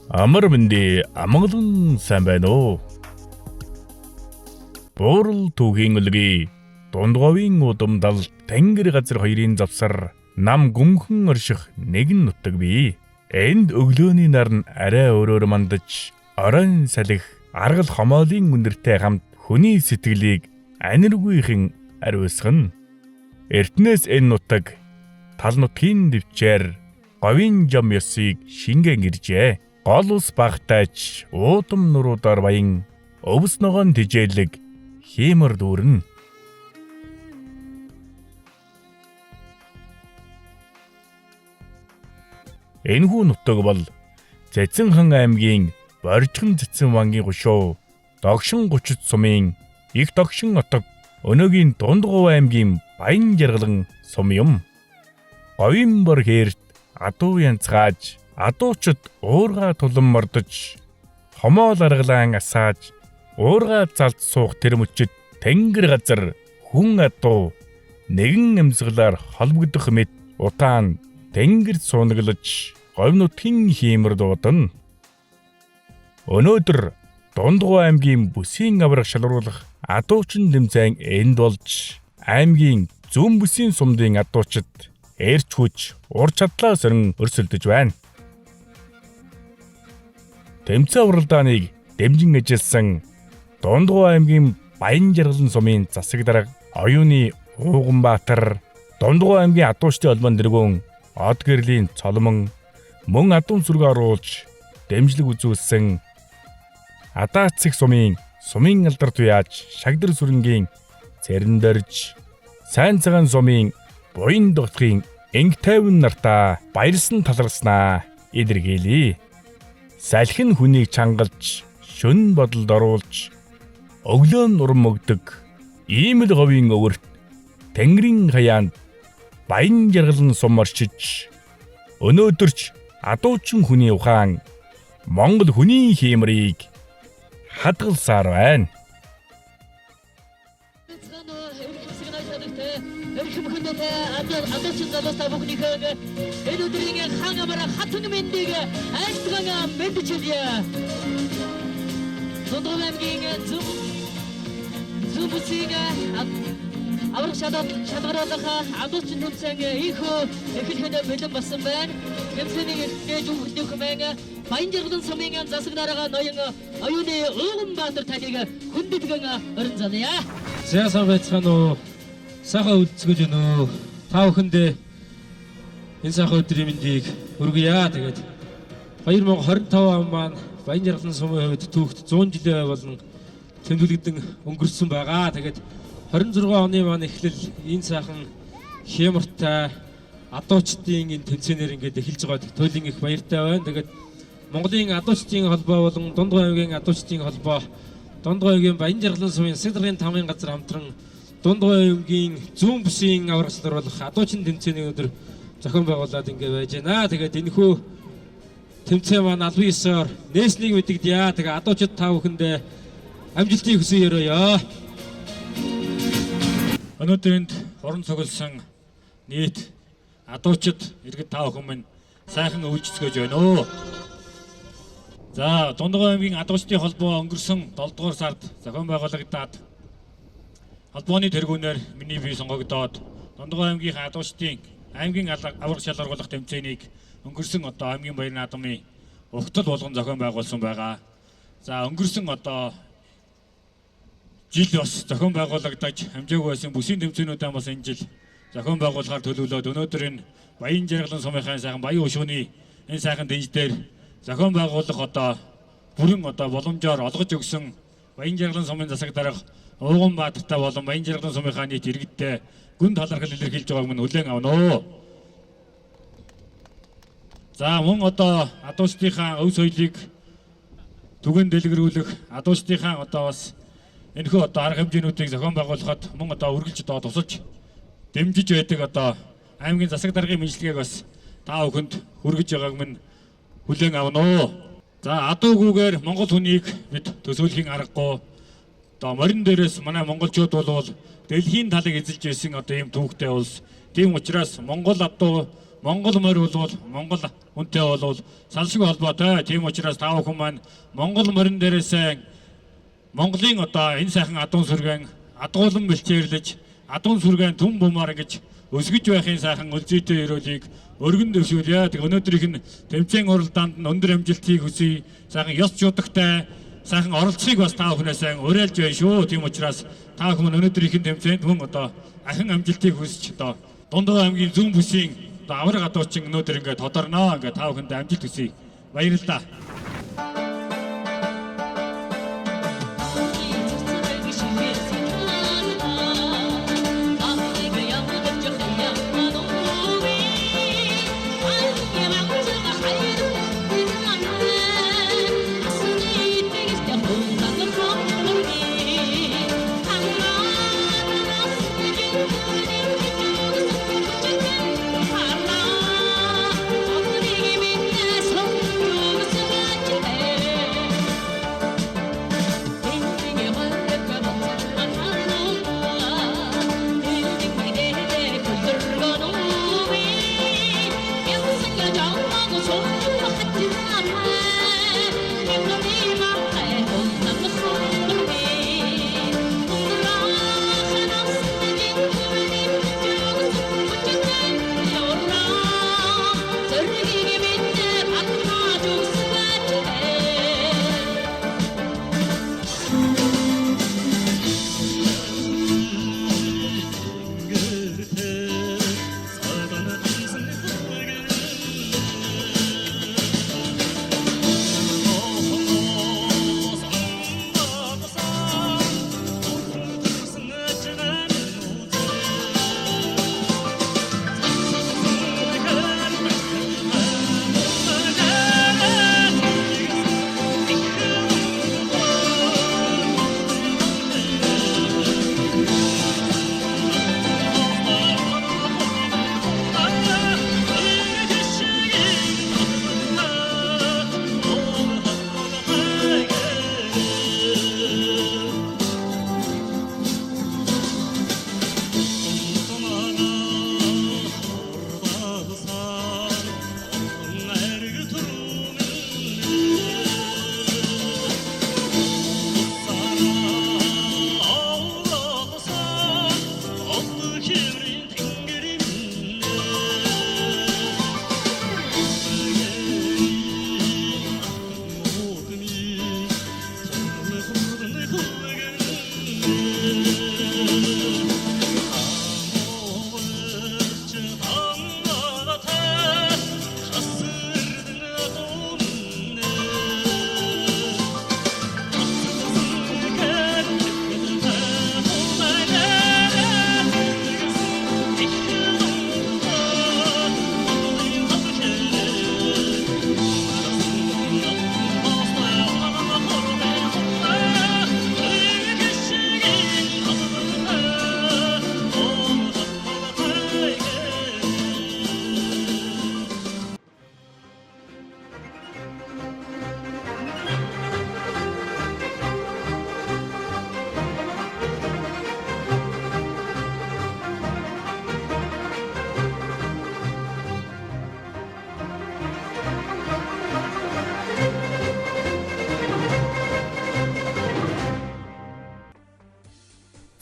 Амар мэндий амгалан сайн байна уу? Буурал түүхийн үлгий Дундговын удамдал Тэнгэр газар хоёрын завсар нам гүнхэн орших нэгэн нутаг бий. Энд өглөөний нар нь арай өөрөөр мандаж, оройн салхи аргал хомоолын үндэртэй хамт хүний сэтгэлийг аниргүйхэн ариусгана. Эртнээс энэ нутаг тал нутгийн дэвчээр говийн жам ёсыг шингэн иржээ. Гол ус багтаач уудам нуруудаар баян өвс ногоон тижээлэг хиймэр дүүрнэ. Энэхүү нутаг бол Цэцэнхан аймгийн Боржигон Цэцэн вангийн гушуу Догшин 30 сумын их Догшин отог өнөөгийн Дундгов аймгийн Баян жаргалан сум юм. Говийн бор хээрт адуу янзгааж, адуучид уурга тулан мордож, хомоол аргалаан асааж, уурга залд суух тэр мөчид тэнгэр газар хүн адуу нэгэн амьсгалаар холбогдох мэт утаан тэнгэрт суунаглаж говь нутгийн хиймэр дуудана. Өнөөдөр Дундгов аймгийн бүсийн аварга шалруулах адуучин тэмцээн энд болж аймгийн зүүн бүсийн сумдын адуучид эрч хүч, ур чадлаа сорин өрсөлдөж байна. Тэмцээн уралдааныг дэмжин ажилласан Дундгов аймгийн Баян жаргалан сумын засаг дарга Оюуны Ууганбаатар, Дундгов аймгийн адуучдын холбоон тэргүүн Од гэрлийн Цолмон мөн адуун сүргээ оруулж дэмжлэг үзүүлсэн Адаацэг сумын сумын алдар туяач Шагдар сүрэнгийн Цэрэндэрж, Сайн цагаан сумын буян дотхын инг тайван нартаа баярсан талархснаа илэрхийлье. Салхи нь хүнийг чангалж, шөнө бодолд оруулж, өглөө нь урам өгдөг. Ийм л говийн өвөрт Тэнгэрийн хаяанд баян жаргалан сум оршиж, өнөөдөрч адуучин хүний ухаан Монгол хүний хиймрийг хадгалсаар байна. Адуучин залуус та бүхнийхээ энэ өдрийн хан амар хатан мэндийг айлтган мэдчилье. Дундгов аймгийн зүүн бүсийн аврах шалгаруулах адуучин тэмцээн ийхүү эхлэхэд бэлэн болсон байна. Тэмцээнийг эхлэж өгөх хэмээн Баян жаргалан сумын засаг дарга ноён Оюуны Ууганбаатар таныг хүндэтгэн орон занъя. За сайн байцгаана уу? Сайхан үлдсгэж байна уу? Та бүхэндээ энэ сайхан өдрийн мэндийг хүргье. Тэгээд 2025 он маань Баян жаргалан сумын хувьд түүхт 100 жилийн болон тэмдэглэгдэн өнгөрсөн байгаа. Тэгээд 26 оны маань эхлэл энэ сайхан хямартай адуучдын энэ тэмцээнээр ингээд эхэлж байгаад туйлын их баяртай байна. Тэгээд Монголын адуучдын холбоо болон Дундгов аймгийн адуучдын холбоо Дундгов аймгийн Баян жаргалан сумын засаг даргын тамгын газар хамтран Дундгов аймгийн зүүн бүсийн аварга шалгаруулах адуучин тэмцээний өдөр зохион байгуулад ингэ байж байна. Тэгээд энэхүү тэмцээн маань албан ёсоор нээснийг мэдэгдъя. Тэгээд адуучид та бүхэндээ амжилтын хүсэн өрөөё. Өнөөдөр энд хорон цугласан нийт адуучид иргэд та бүхэн минь сайхан өвлжцгөөж байна уу. За Дундгов аймгийн адуучдын холбоо өнгөрсөн 7 дугаар сард зохион байгуулагдаад холбооны тэргүүнээр миний бие сонгогдоод Дундгов аймгийн адуучдын аймгийн аварга шалгаруулах тэмцээнийг өнгөрсөн одоо аймгийн баяр наадмын угтал болгон зохион байгуулсан байгаа. За өнгөрсөн одоо жил бас зохион байгуулагдаж амжаагүй байсан бүсийн тэмцээнүүдээ бас энэ жил зохион байгуулахаар төлөвлөөд өнөөдөр энэ Баян жаргалан сумынхаа сайхан баян өшөөний энэ сайхан дэнж дээр зохион байгуулах одоо бүрэн одоо боломжоор олгож өгсөн Баян жаргалан сумын засаг дарга Ууганбаатартай болон Баян жаргалан сумынхаа нийт иргэдтэй гүн талархал илэрхийлж байгааг минь хүлээн авна уу. За мөн одоо адуучдынхаа өв соёлыг түгэн дэлгэрүүлэх адуучдынхаа одоо бас энэхүү одоо арга хэмжээнүүдийг зохион байгуулахад мөн одоо үргэлж одоо тусалж дэмжиж байдаг одоо аймгийн засаг даргын мэндчилгээг бас та бүхэнд хүргэж байгааг минь хүлээн авна уу. За адуугүйгээр Монгол хүнийг бид төсөөлхийн аргагүй. Одоо морин дээрээс манай монголчууд бол дэлхийн талыг эзэлж байсан одоо ийм түүхтэй улс. Тийм учраас Монгол адуу Монгол морь болвол Монгол хүнтэй болвол сал шиг холбоотой. Тийм учраас та бүхэн маань Монгол морин дээрээс Монголын одоо энэ сайхан адуун сүргэн адгуулан бэлчээрлэж адуун сүргэн түн бумаар гэж өсгөж байхын сайхан өлзийтэй өрөөлийг өргөн дэвшүүлье. Тэг өнөөдрийнх нь тэмцээн уралдаанд нь өндөр амжилтыг хүсье. Сайхан ёс жудагтай сайхан оролцохыг бас та бүхнээс уриалж байна шүү. Тийм учраас та бүхэн өнөөдрийнх нь тэмцээнд мөн одоо ахин амжилтыг хүсэж одоо Дундгой аймгийн зүүн бүсийн одоо авраг адуучин өнөөдөр ингээд тодорноо. Ингээд та бүхэнд амжилт хүсье. Баярлалаа.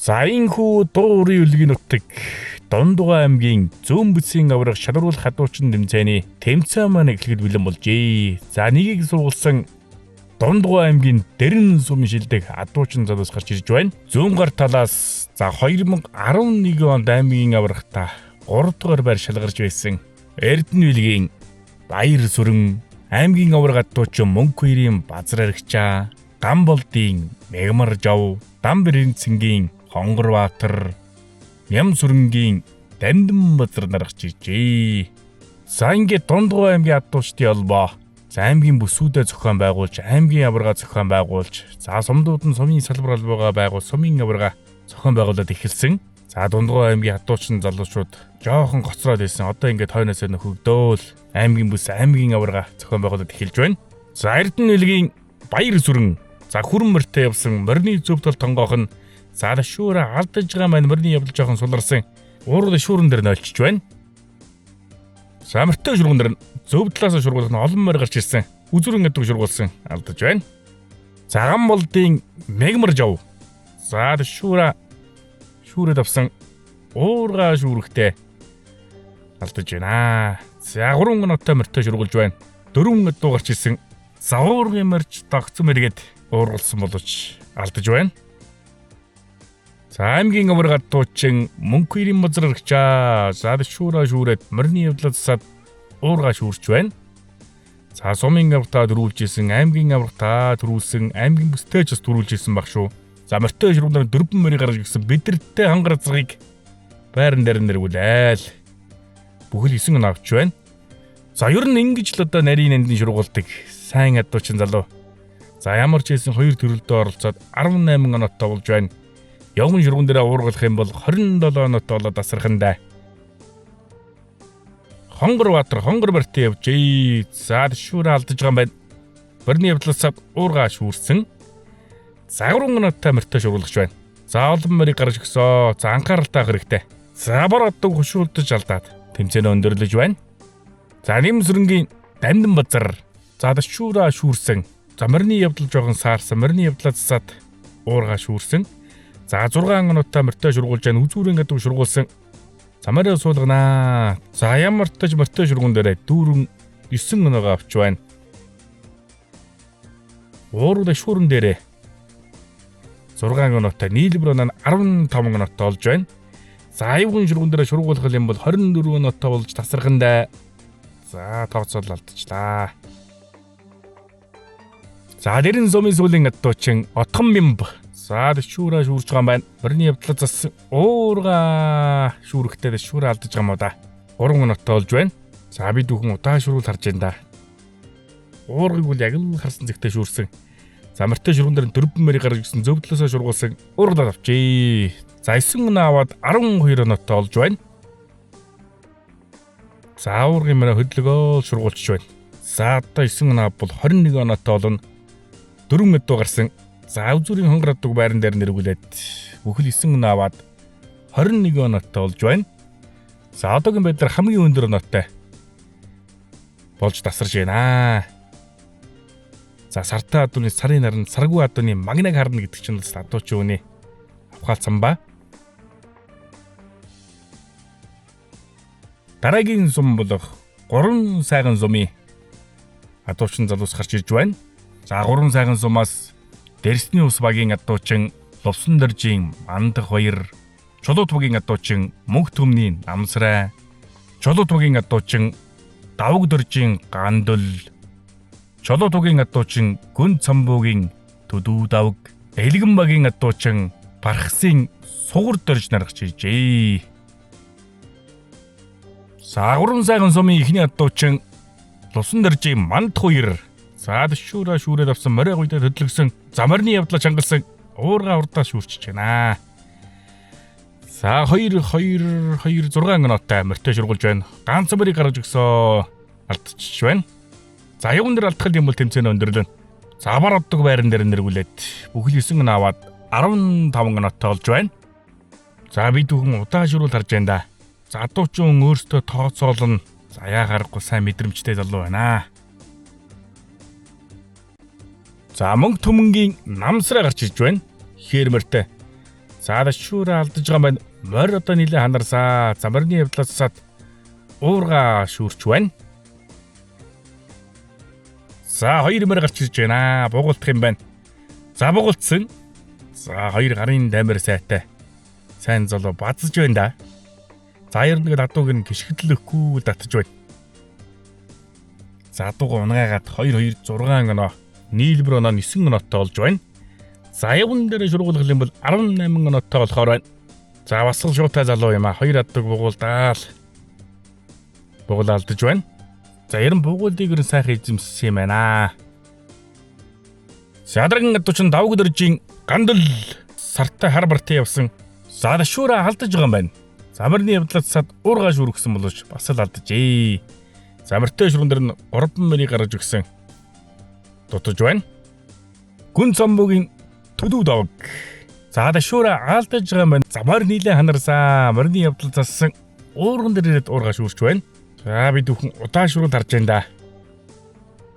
За энэхүү дуу өрийн үлгийн нутаг Дундугай аймгийн Зүүн бүсийн аврах шалруулах хадуучин тэмцээний тэмцээн маань эхлэхэд бэлэн болжээ. За нэгийг суулсан Дундугай аймгийн Дэрэн сум шилдэг адуучин залуус гарч ирж байна. Зүүн гар талаас за 2011 онд аймгийн аврахта 3 дугаар байр шалгарч байсан Эрдэнэ билгийн Баяр сүрэн аймгийн авраг адуучин Мөнх хоёрын Базар аригчаа, Гамболдын Мегмар жав, Дамбэрэнцэнгийн Хонгорбаатар, Ням сүрэнгийн Дамдин базар наргач иржээ. За ингээд Дундгой аймгийн адуучдын холбоо за аймгийн бүсүүдээ зохион байгуулж, аймгийн аварга зохион байгуулж, за сумдууд нь сумын салбар холбоогоо байгуул, сумын аварга зохион байгуулад эхэлсэн. За Дундгой аймгийн адуучин залуучууд жоохон гоцроод байсан. Одоо ингээд хойноосоо нөхөгдөөл аймгийн бүс, аймгийн аварга зохион байгуулад эхэлж байна. За Эрдэнэ билгийн Баяр сүрэн за хүрэн морьтой явсан морины зөв тал тонгоох нь за шүүрэ алдаж байгаа маань морины явдал жоохон суларсан. Уурал шүүрэн дээр нөлчж байна. За морьтой шургуун дээр зөв талаас шургуулах нь олон морь гарч ирсэн. Үзүрэн гэдэг шургуулсан алдаж байна. Цагаан болдын мегмар жав. За шүүра шүүрээд авсан уурга шүүрэхтэй алдаж байна. За 3 онотой морьтой шургуулж байна. 4 өдөө гарч ирсэн. За уургын морьч догцсон мэргээд уургалсан боловч алдаж байна. За аймгийн аварга дуучин мөнхөрийн базрагчаа. За шүүра шүүрээд морины явдлаа засаад уурга шүүрч байна. За сумын аврагтаа төрүүлж исэн, аймгийн аврагтаа төрүүлсэн, аймгийн бүстэй ч бас төрүүлж исэн баг шүү. За морьтой шургуунаар 4 морийг гаргаж ирсэн бидэртэй хангар азрыг байран дээр нэргүүлээл. Бүхэл 9 он авч байна. За ер нь ингэж л одоо нарийн нандин шургуулдаг. Сайн адуучин залуу. За ямар ч хэлсэн хоёр төрөлдөө оролцоод 18 оноотой болж байна. Явган шургуун дээр уургалах юм бол 27 оноотой болоод асархандаа. Хонгор Баатар хонгор барьтан явжээ. За шүүрээ алдаж байгаа юм байна. Барины явдлаасаа уургаа шүүрсэн. За 3 оноотой морьтой шургуулагч байна. За олон морийг гаргаж өгсөө. За анхааралтай байх хэрэгтэй. За бор оддог хушуулдаж алдаад тэмцээнээ өндөрлөж байна. За нэм сүрэнгийн дамдын базар. За шүүрээ шүүрсэн. За морины явдал жоохон саарсан. Морины явдлаа засаад уургаа шүүрсэн. За 6 оноотой морьтой шургуулж байна. Үзүүрэн гэдэг шургуулсан. За морио суулганаа. За ямар тач морьтой шургуун дээрээ дүүрэн 9 оноогоо авч байна. Уурууд шүүрэн дээрээ 6 оноотой нийлбэр оноо нь 15 оноотой болж байна. За аюугын шургуун дээрээ шургуулах юм бол 24 оноотой болж тасархандаа. За тооцоол алдчихлаа. За дэрэн сумын сүүлийн адуучин Отхон Мимб. За шүүрээ шүүрж байгаа юм байна. Морины явдлаа зассан уурга шүүрэхтэй шүүрээ алдаж байгаа юм уу да. 3 оноотой болж байна. За бид бүхэн удаан шүүрүүл харж байна да. Уургыг бол яг л харсан зэгтээ шүүрсэн. За морьтой шургуун дээр 4 морийг гаргаж ирсэн зөв талаасаа шургуулсан уургалаад авчээ. За 9 оноо аваад 12 оноотой болж байна. За уургын морь хөдлөгөө шургуулчих байна. За одоо 9 оноо бол 21 оноотой болно. 4 өдөө гарсан. За үзүүрийн хонгор оддог байран дээр нэргүүлээд бүхэл 9 оноо аваад 21 оноотой болж байна. За одоогийн байдлаар хамгийн өндөр оноотой болж тасарч байна. За сартай адууны сарын нарны саргүй адууны магнаг харна гэдэг чинь бас адууч үүний авхаалцсан ба. Дараагийн сум болох 3 сайхан сумын адуучин залуус гарч ирж байна. За 3 сайхан сумаас Дэрсний ус багийн адуучин Лувсан дөржийн Мандах баяр, Чулуут багийн адуучин Мөнх түмний Намсрай, Чулуут багийн адуучин Давг дөржийн Гандул, Чулуут багийн адуучин Гүн цамбуугийн Төдүү давг, Элгэн багийн адуучин Бархсын Сугар дөрж наргаж иржээ. За 3 сайхан сумын эхний адуучин Лувсан дөржийн Мандах хоёр. За шүүрээ шүүрээд авсан морь гуйдаа хөдлөгсөн за морины явдлаа чангалсан уурга урдаа шүүрчиж байна. За 2 2 2 6 оноотой морьтой шургуулж байна. Ганц морийг гаргаж өгсөө алдчихж байна. За юун дээр алдах юм бол тэмцээн өндөрлөн. За бар оддог байран дээр нэргүүлээд бүхэл 9 оноо аваад 15 оноотой болж байна. За бид бүхэн удаан шуруул харж байна да. За адуучин өөртөө тооцоолно. За яа харахгүй сайн мэдрэмжтэй залуу байна. За мөнгө түмэнгийн намсраа гарч ирж байна. Хээр морьтой. За шүүрээ алдаж байгаа юм байна. Морь одоо нилээ ханарсаа. За морины явдлаас засаад уурга шүүрч байна. За 2 морь гарч ирж байна. Бугуулдах юм байна. За бугуулдсан. За 2 гарын даймар сайтай. Сайн залуу базж байна да. За ер нь тэгээд адууг нь гიშгдлэхгүй л татж байна. За адууга унгаагаад 2 2 6 оноо нийлбэр оноо 9 оноотой болж байна. За явган дээр шургуулах юм бол 18 оноотой болохоор байна. За бас л шуутай залуу юм а. 2 аддаг бугуулдаа л. Бугуул алдаж байна. За ер нь бугуулдыг ер нь сайхан эзэмссэн юм байна. За дараагийн адуучин давг дөржийн гандал сартай хар бартын явсан. За шүүрээ алдаж байгаа юм байна. За морины явдлаас сад уургаа шүүргсэн боловч бас л алджээ. За морьтой шүрэн дээр нь 3 морийг гаргаж өгсөн. Дутаж байна. Гүн цомбогийн төдөө давг. За шүүрээ алдаж байгаа юм байна. За морь нийлээ ханарсан. Морины явдал зассан. Уурган дээр ирээд уургаа шүүрч байна. За бид бүхэн удаан шүрүүл харж байна да.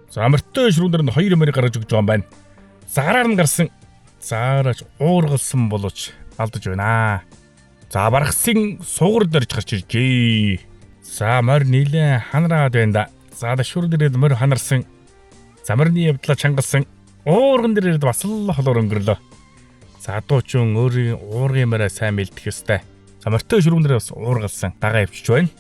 За морьтой шүрүүн дээр нь 2 морь гаргаж өгч байгаа юм байна. Загараар нь гарсан. Заараач уургалсан боловч алдаж байна. За баргасан сугар дөрж гарч иржээ. За морь нилээн ханараад байна да. За дэшүүр дээрээ морь ханарсан. За морины явдлаа чангалсан. Уурган дээр ирээд бас л холоор өнгөрлөө. За дуучин өөрийн уургын морь сайн бэлдэх ёстой. За морьтой шүрүүн дээр бас уургалсан. Дагаа явчих байна.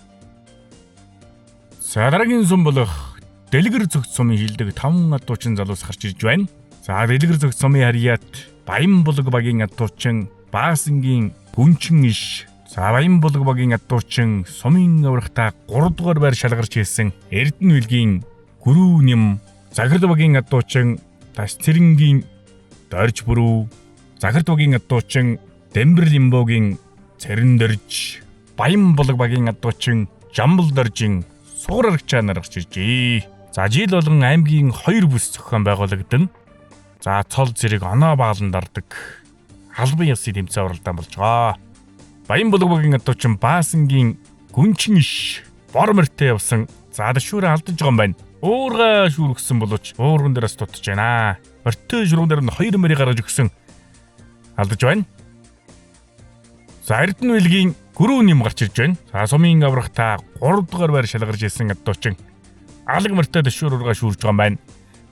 За дараагийн сум болох Дэлгэр зөгт сумын хилдэг 5 адуучин залуус гарч ирж байна. За Дэлгэр зөгт сумын харьяат Баян булаг багийн адуучин Баасангийн Гүнчин иш. За Баян булаг багийн адуучин сумын аврагтаа 3 дугаар байр шалгарч ирсэн Эрдэнэ билгийн Гүрүү нэм. Захирал багийн адуучин Таш Цэрэнгийн Дорж Бүрүү. Захирал багийн адуучин Дэмбэр Лимбогийн Цэрэн Дорж. Баян булаг багийн адуучин Жамбал Доржин сугар арагчаа нар гарч иржээ. За жил болгон аймгийн 2 бүс зохион байгуулагдана. За цол зэрэг оноо баалан дардаг албан ёсны тэмцээн уралдаан болж байгаа. Баян булаг багийн адуучин Баасангийн Гүнчин иш бор морьтой явсан. За дэшүүрээ алдаж байгаа юм байна. Уурга шүүргсэн боловч уурган дээрээс дутж байна. Морьтой шүргэн дээр нь 2 морийг гаргаж өгсөн. Алдаж байна. За Эрдэнэ билгийн Гүрүү нэм гарч ирж байна. За сумын аврагтаа 3 дугаар байр шалгарч ирсэн адуучин алаг морьтой дэшүүр уурга шүүрж байгаа юм байна.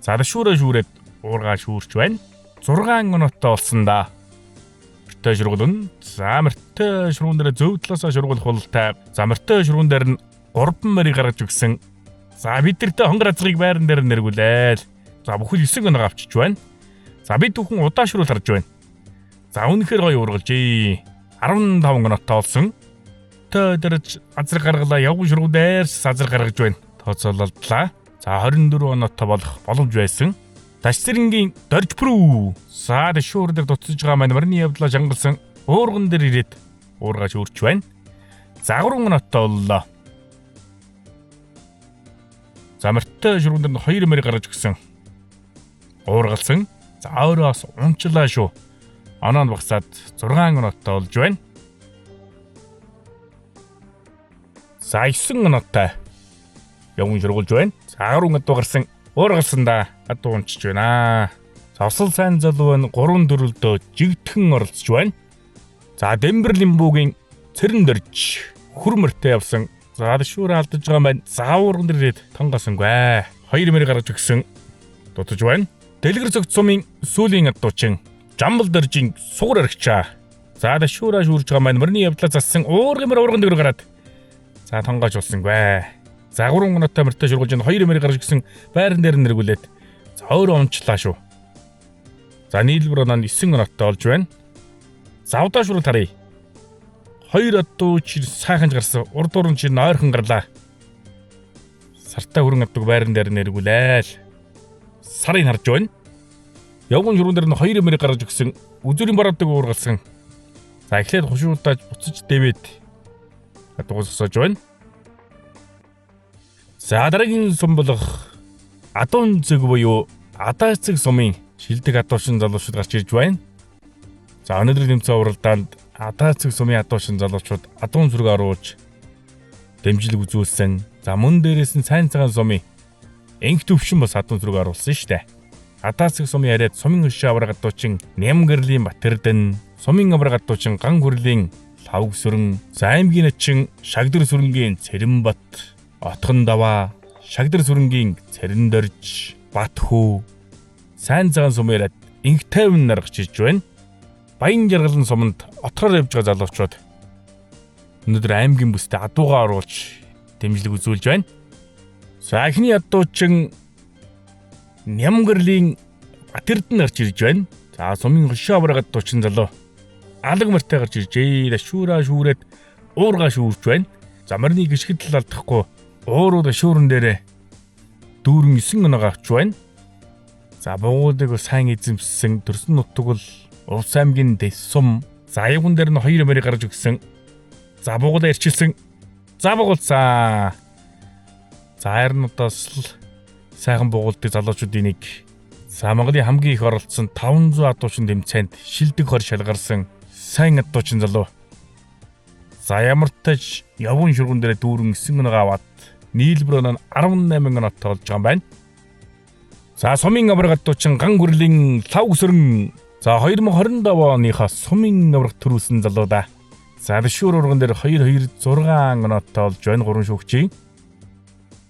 За дэшүүрээ шүүрээд уурга шүүрч байна. 6 оноотой болсон да. Морьтой шургуулна. За морьтой шургуун дээр зөв талаасаа шургуулах бололтой. За морьтой шургуун дээр нь 3 морийг гаргаж өгсөн. За бид нартэй хонгор азрыг байран дээр нэргүүлээл. За бүхэл 9 оноо авчиж байна. За бид бүхэн удаан шуруул харж байна. За үнэхээр гоё ургалжээ. 15 оноотой болсон. Тэ дэрж азар гаргалаа явган шургуун дээр сазар гаргаж байна. Тооцоололдлаа. За 24 оноотой болох боломж байсан. Ташцэрэнгийн Дорж Прүү. За дэшүүр дээр дутсаж байгаа маань морины явдлаа жангалсан. Уурган дээр ирээд уургаж өрч байна. За 3 оноотой боллоо. За морьтой шүргэн дээр нь 2 морь гаргаж өгсөн. Уургалсан. За өөрөө бас унчлаа шүү. Оноо нь багасаад 6 оноотой болж байна. За 9 оноотой явган шургуулж байна. За 10 адуу гарсан. Уургалсан да. Адуу унчиж байна. За осол сайн залуу байна. 3 дөрөлдөө жигтгэн оролцож байна. За Дэмбэр Лимбүгийн Цэрэн дөрж хөр мөртэй явсан. За шүүр алдаж байгаа юм байна. За уурган дээр ирээд тонгосонгүй. 2 мөр гаргаж өгсөн. Дутаж байна. Дэлгэр зөгт сумын сүүлийн адуучин Жамбал дөржийн сугар арагчаа. За дэшүүрээ шүүрж байгаа маань мөрний явдлаа зассан уурган мөр уурган дээр гараад. За тонгоож болсонгүй. За 3 оноотой мөртэй шургуулж 2 мөр гаргаж өгсөн байран дээр нэргүүлээд. За өөрөө унчлаа шүү. За нийлбэр оноо нь 9 оноотой болж байна. За удаа шургуул харъя. 2 адуу чир сайхан гарсан. Урд уран чир ойрхон гарлаа. Сартай хүрэн адууг байран дээр нэргүүлээл. Сарыг харж байна. Явган шүрүүн дээр нь 2 мөрийг гаргаж өгсөн. Үзүүрийн бараадаг уургалсан. За эхлээд хушуулдаж буцаж дэвэд адуугаас зогсоож байна. За дараагийн сум болох Адуун зэг буюу Адаацэг сумын шилдэг адуушин залуучууд гарч ирж байна. За өнөөдрийн тэмцээн уралдаанд Адаацэг сумын адуушин залуучууд адуун зүрэг оруулж дэмжлэг үзүүлсэн. За мөн дээрээс нь сайн цагаан сумын энх төвшин бас адуун зүрэг оруулсан шүү дээ. Адаацэг сумын яриад сумын өшөө авраг адуучин Нямгэрлийн Батэрдэн, сумын авраг адуучин Ган хүрлийн Лавг сүрэн, за аймгийн начин Шагдар сүрэнгийн Цэрэнбат, Отхон даваа, Шагдар сүрэнгийн Цэрэн дорж, Батхүү, сайн цагаан сумын яриад инх тайван нар гарч ирж байна. Баян жаргалан суманд отгоор явж байгаа залуучууд өнөөдөр аймгийн бүсдээ адуугаа оруулж дэмжлэг үзүүлж байна. За эхний адуучин Нямгэрлийн Батэрдэн гарч ирж байна. За сумын хөшөө авраг адуучин залуу алаг морьтой гарч иржээ. Шүүраа шүүрээд уургаа шүүрч байна. За морины гიშгэдэл алдахгүй ууруу шүүрэн дээрээ дүүрэн 9 оноогоо авч байна. За бугуудыг сайн эзэмшсэн төрсөн нутаг бол Увс аймгийн Дэс сум. За аяган дээр нь 2 морийг гаргаж өгсөн. За бугуулаа ирчилсэн. За бугуулсан. За хайрнуудаас л сайхан бугуулдаг залуучуудын нэг. За Монголын хамгийн их оролцсон 500 адуучин тэмцээнд шилдэг хор шалгарсан сайн адуучин залуу. За ямар тач явган шурган дээр дүүрэн 9 оноогоо аваад Нийлбэр оноо нь 18 оноотой болж байгаа юм байна. За сумын аварга дуучин ган гүрлийн лав өсөрн за 2027 оныхоо сумын аварга төрүүлсэн залуудаа. За бишүүр урган дээр 2 2 6 оноотой болж байна гурван шүүгчийн.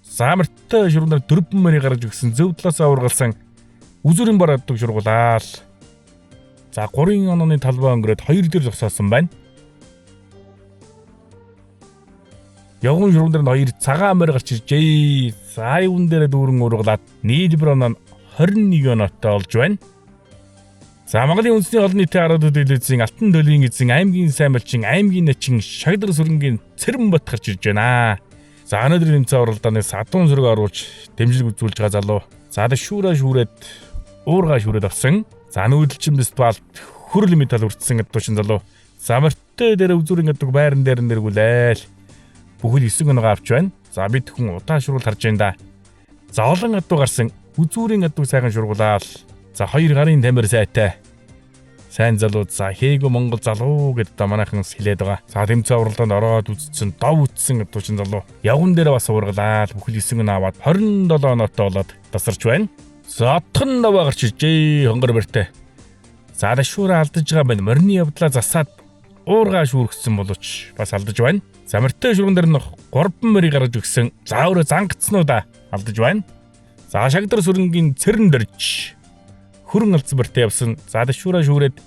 За мөртөө шурган дээр 4 мөрийг гаргаж өгсөн зөв талаас аваргалсан үзүрийн бар аддаг шургуулаа л. За 3 онооны талбай өнгөрөөд 2 дээр зогсоосон байна. Явган шурган дээр нь 2 цагаан морь гарч иржээ. За юун дээр дүүрэн ургалаад нийлбэр оноо нь 21 оноотой болж байна. За Монголын үндэсний олон нийтийн 10 телевизийн Алтан төлгийн эзэн аймгийн сайн малчин аймгийн начин шагдар сүрэнгийн Цэрэн бат гарч ирж байна. За өнөөдрийн тэмцээн уралдааны садуун зүрэг оруулж дэмжлэг үзүүлж байгаа залуу. За шүүрээ шүүрээд уургаа шүүрээд авсан. За нүүдэлчин фестивалд хөрөл медаль хүртсэн гэдэг чин залуу. За морьтой дээр үзүүрэн гэдэг байран дээр нь дэргүүлээл. Бүхэл 9 оноогоо авч байна. За бид хүн удаан шургуул харж байна да. За олон адуу гарсан үзүүрийн адуу сайхан шургуулаад. За хоёр гарын тамир сайтай. Сайн залуу за хээгүү Монгол залуу гэдээ да манайхан хэлээд байгаа. За тэмцээн уралдаанд ороод үзсэн, дов үтсэн гэдэг чин залуу. Явган дээр бас ургалаад бүхэл 9 оноо аваад 27 оноотой болоод тасарч байна. За отхон даваа гарч иржээ хонгор барьтай. За дашуура алдаж байгаа байна. Морины явдлаа засаад уургаа шүүргсэн боловч бас алдаж байна. За морьтой шурган дээр нь 3 морийг гаргаж өгсөн. За өөрөө зангацнуудаа алдаж байна. За шагдар сүрэнгийн цэрэн дөрж хөрөн алдсан морьтой явсан. За дашуура шүүрээд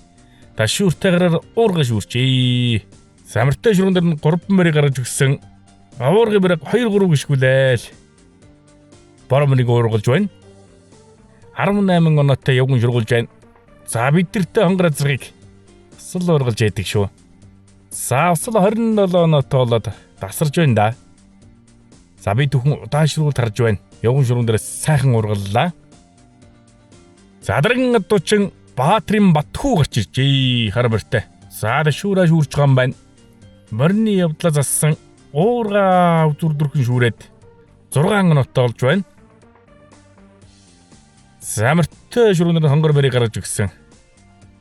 дашууртай гараар уургаа шүүрчээ. За морьтой шурган дээр нь 3 морийг гаргаж өгсөн. Уургын морийг 2 3 гიშгүүлээл. Бор морийг уургалж байна. 18 оноотой явган шургуулж байна. За бидэртэй хонгор азрыг асал уургалж яадаг шүү. За усал 27 оноотой болоод дасарж байна да. За би түүхэн удаан шургуул харж байна. Явган шургуун дээр сайхан ургаллаа. За дараагийн адуучин Баатрын Батхүү гарч иржээ. Хар барьтай. За шүүраа шүүрч байгаа юм байна. Морины явдлаа зассан уурга үзүр дүрхэн шүүрээд 6 оноотой болж байна. За морьтой шургуун дээр хонгор морийг гаргаж өгсөн.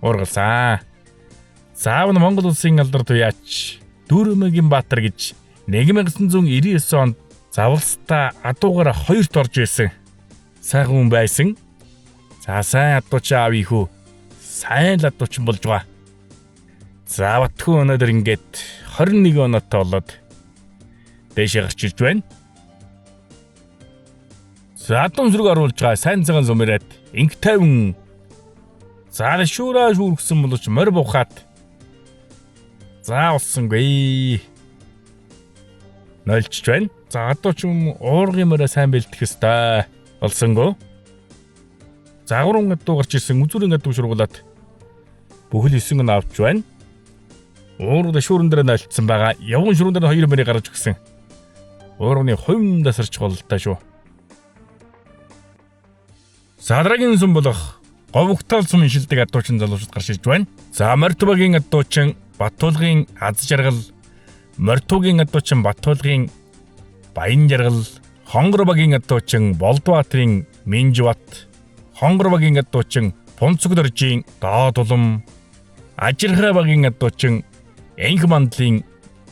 Уургалсан. Заав нь Монгол улсын алдар туяач Дүүрмэгийн Баатар гэж 1999 онд Завлстаа адуугаараа хоёрт орж ирсэн. Сайхан хүн байсан. За сайн адууч аав ихүү. Сайн л адуучин болж байгаа. За Батхүү өнөөдөр ингээд 21 оноотой болоод дээшээ гарч ирж байна. За адуун зүрэг оруулж байгаа сайн цагаан сумираад инг тайван. За шүүраа шүүргсэн боловч морь бухаад за олсонгүй. Нольчж байна. За одоо ч юм уургын морой сайн бэлтгэх ёстой. Олсонгүй. За гурван адуу гарч ирсэн үзүүрийн адуу шургуулад бүхэл 9 он авч байна. Уурга шүүрэн дээр нольцсон байгаа. Явган шүүрэн дээр 2 морийг гаргаж өгсөн. Уурганы хувин дасарч голтой шүү. За дараагийн сүм болох говьгтал сум шилдэг адуучин залуучууд гарч ирж байна. За Морьтбагийн адуучин Батулгын аз жаргал, Морьтугийн адуучин Батулгын Баян жаргал, Хонгор багийн адуучин Болдбаатарын Минжбат, Хонгор багийн адуучин Пунцэг доржийн Доод улам, Ажирхаа багийн адуучин Энх мандлын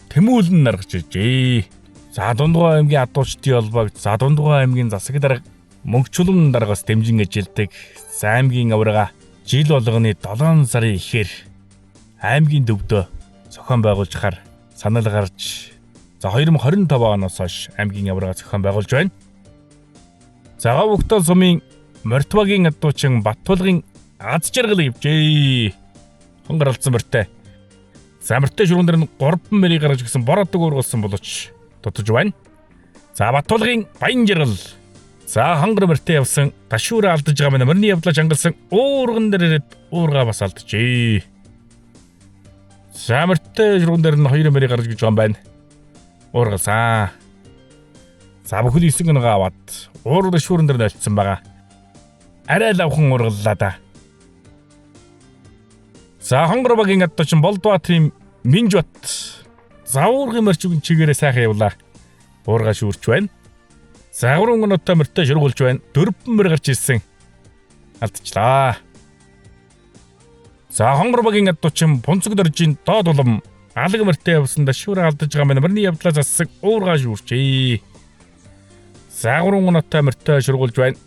Тэмүүлэн наргаж иржээ. За Дундгой аймгийн адуучдын холбоог за Дундгой аймгийн засаг дарга Мөнхчулам даргаас дэмжин ажилладаг. За аймгийн аварга жил болгоны 7 сарын ихээр аймгийн төвдөө зохион байгуулж хаар санал гарч за 2025 оноос хойш аймгийн аварга зохион байгуулж байна. За Говьгтол сумын Морьтбагийн адуучин Батулгын аз жаргал явжээ. Хонгор алдсан морьтой. За морьтой шурган дээр нь 3 мөрийг гаргаж өгсөн бороодог уургалсан боловч дутаж байна. За Батулгын Баян жаргал. За хонгор морьтой явсан ташуураа алдаж байгаа мань морины явдлаа чангалсан уурган дээр ирээд уургаа бас алджээ. За морьтой шурган дээр нь 2 мөрийг гаргаж гэж байгаа юм байна. Уургалсан. За бүхэл 9 оноогоо аваад уурга шүүрэн дээр нольцсон байгаа. Арай л авхан уургаллаа да. За хонгор багийн адуучин Болдбаатарын Минжбат. За уургын морьчиг чигээрээ сайхан явлаа. Уурга шүүрч байна. За 3 оноотой морьтой шургуулж байна. 4 морь гарч ирсэн. Алдчихлаа. За хонгор багийн адуучин Пунцэг доржийн Доод улам алаг морьтой явсандаа шүүрээ алдаж байгаа маань морины явдлаа зассан уурга шүүрчээ. За 3 оноотой морьтой шургуулж байна.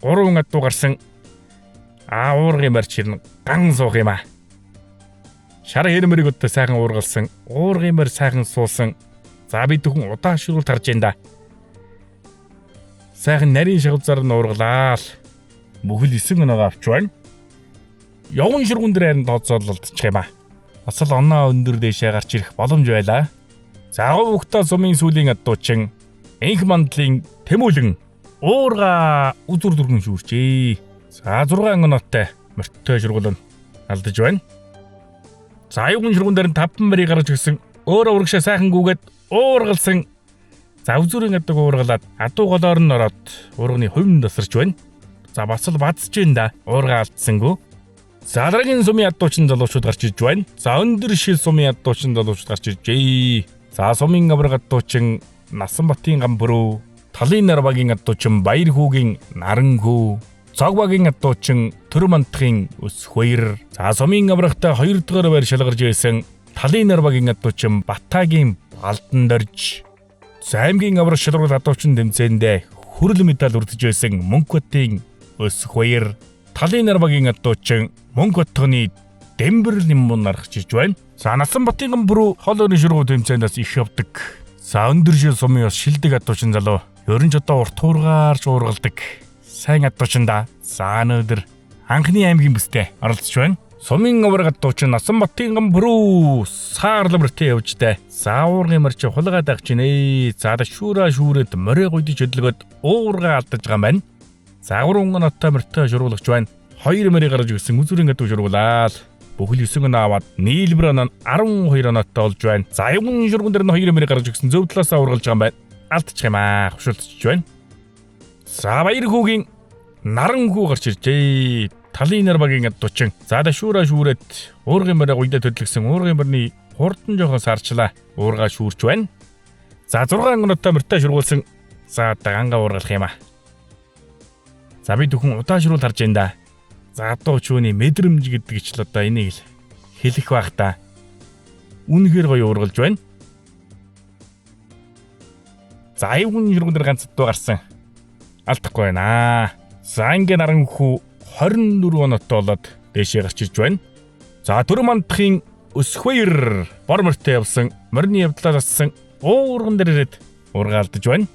3 адуу гарсан. Аа уургын морь чирнэ ган суух юм аа. Шар хэрмэрийг одоо сайхан уургалсан. Уургын морь сайхан суусан. За бид бүхэн удаан шургуулт харж байна да. Сайхан нарийн шавзар нь уургалаа л. Бүхэл 9 оноогоо авч байна. Явган шургуун дээр харин тооцоололдчих юм аа. Бас л оноо өндөр дээшээ гарч ирэх боломж байлаа. За говьгтаа сумын сүүлийн адуучин энх мандлын тэмүүлэн уурга үзүр дүргэн шүүрчээ. За 6 оноотой морьтой шургуулна алдаж байна. За аюулгүй шургуун дээр нь 5 морийг гаргаж ирсэн. Өөрөө урагшаа сайхан гүгээд уургалсан. За үзүүрийн адаг уургалаад адуу голоор нь ороод уурганы хувьд тасарч байна. За бас л бадсаж байна да. Уурга алдсангүй. За дараагийн сумын адуучин залуучууд гарч ирж байна. За өндөр шил сумын адуучин залуучууд гарч иржээ. За сумын авраг адуучин Насанбатын гамбруу, Талын нарвагийн адуучин Баяр хүүгийн наран хүү, Цог багийн адуучин Төр мантахын өсөх баяр. За сумын аврагтай 2 дугаар байр шалгарч байсан Талын нарвагийн адуучин Батагийн Балдан дорж. За аймгийн авраг шалралт адуучин тэмцээндээ хүрэл медаль үрдэж байсан Мөнхбатын өсөх баяр. Талын нарвагийн адуучин Мөнхбатны Дэмбэрл нэмбун нарах ирж байна. За Насанбатын гамбруу хол өрийн шургуу тэмцээндээс их явдаг. За өндөр шил сумын бас шилдэг адуучин залуу. Ерөн ч одоо урт хуургаар ч уургалдаг. Сайн адуучин да. За өнөөдөр анхны аймгийн бүстэй оролцож байна. Сумын авраг адуучин Насанбатын гамбруу саарлам мөртөө явжтай. За уургын морь чи хулгай дагч нэ. За шүүраа шүүрээд морой гуйдж хөдөлгөөд уурга алдаж байгаа юм байна. За 3 оноотой морьтой шургуулагч байна. 2 морийг гаргаж ирсэн үзүүрийн адуу шургуулаа. Бүхэл 9 оноо аваад нийлбэр оноо 12 оноотой болж байна. За аюулгүй шургуун дээр нь 2 морийг гаргаж ирсэн зөв талаасаа ургалж байгаа юм байна. Алдчих юм аа. Хушуулчих байна. За баяр хүүгийн наран хүү гарч иржээ. Талын нар багийн адуучин. За дашуура шүүрээд уургын морь гуйдаа төдлөгсөн уургын морины хурдан жоохон сарчлаа. Уурга шүүрч байна. За 6 оноотой морьтой шургуулсан. За ганга уургалах юм аа. За бид бүхэн удаан шуруул харж байна да. За адуу чүүний мэдрэмж гэдэг ч л одоо энийг л хэлэх байх та. Үнэхээр гоё уургалж байна. За аюулгүй шургуун дээр ганц адуу гарсан. Алдахгүй байна. За ингээ наран хүү 24 оноотой болоод дээшээ гарч ирж байна. За төр мандахын өсөх баяр бор морьтой явсан. Морины явдлаар ассан уурган дээр ирээд уургаалдаж байна.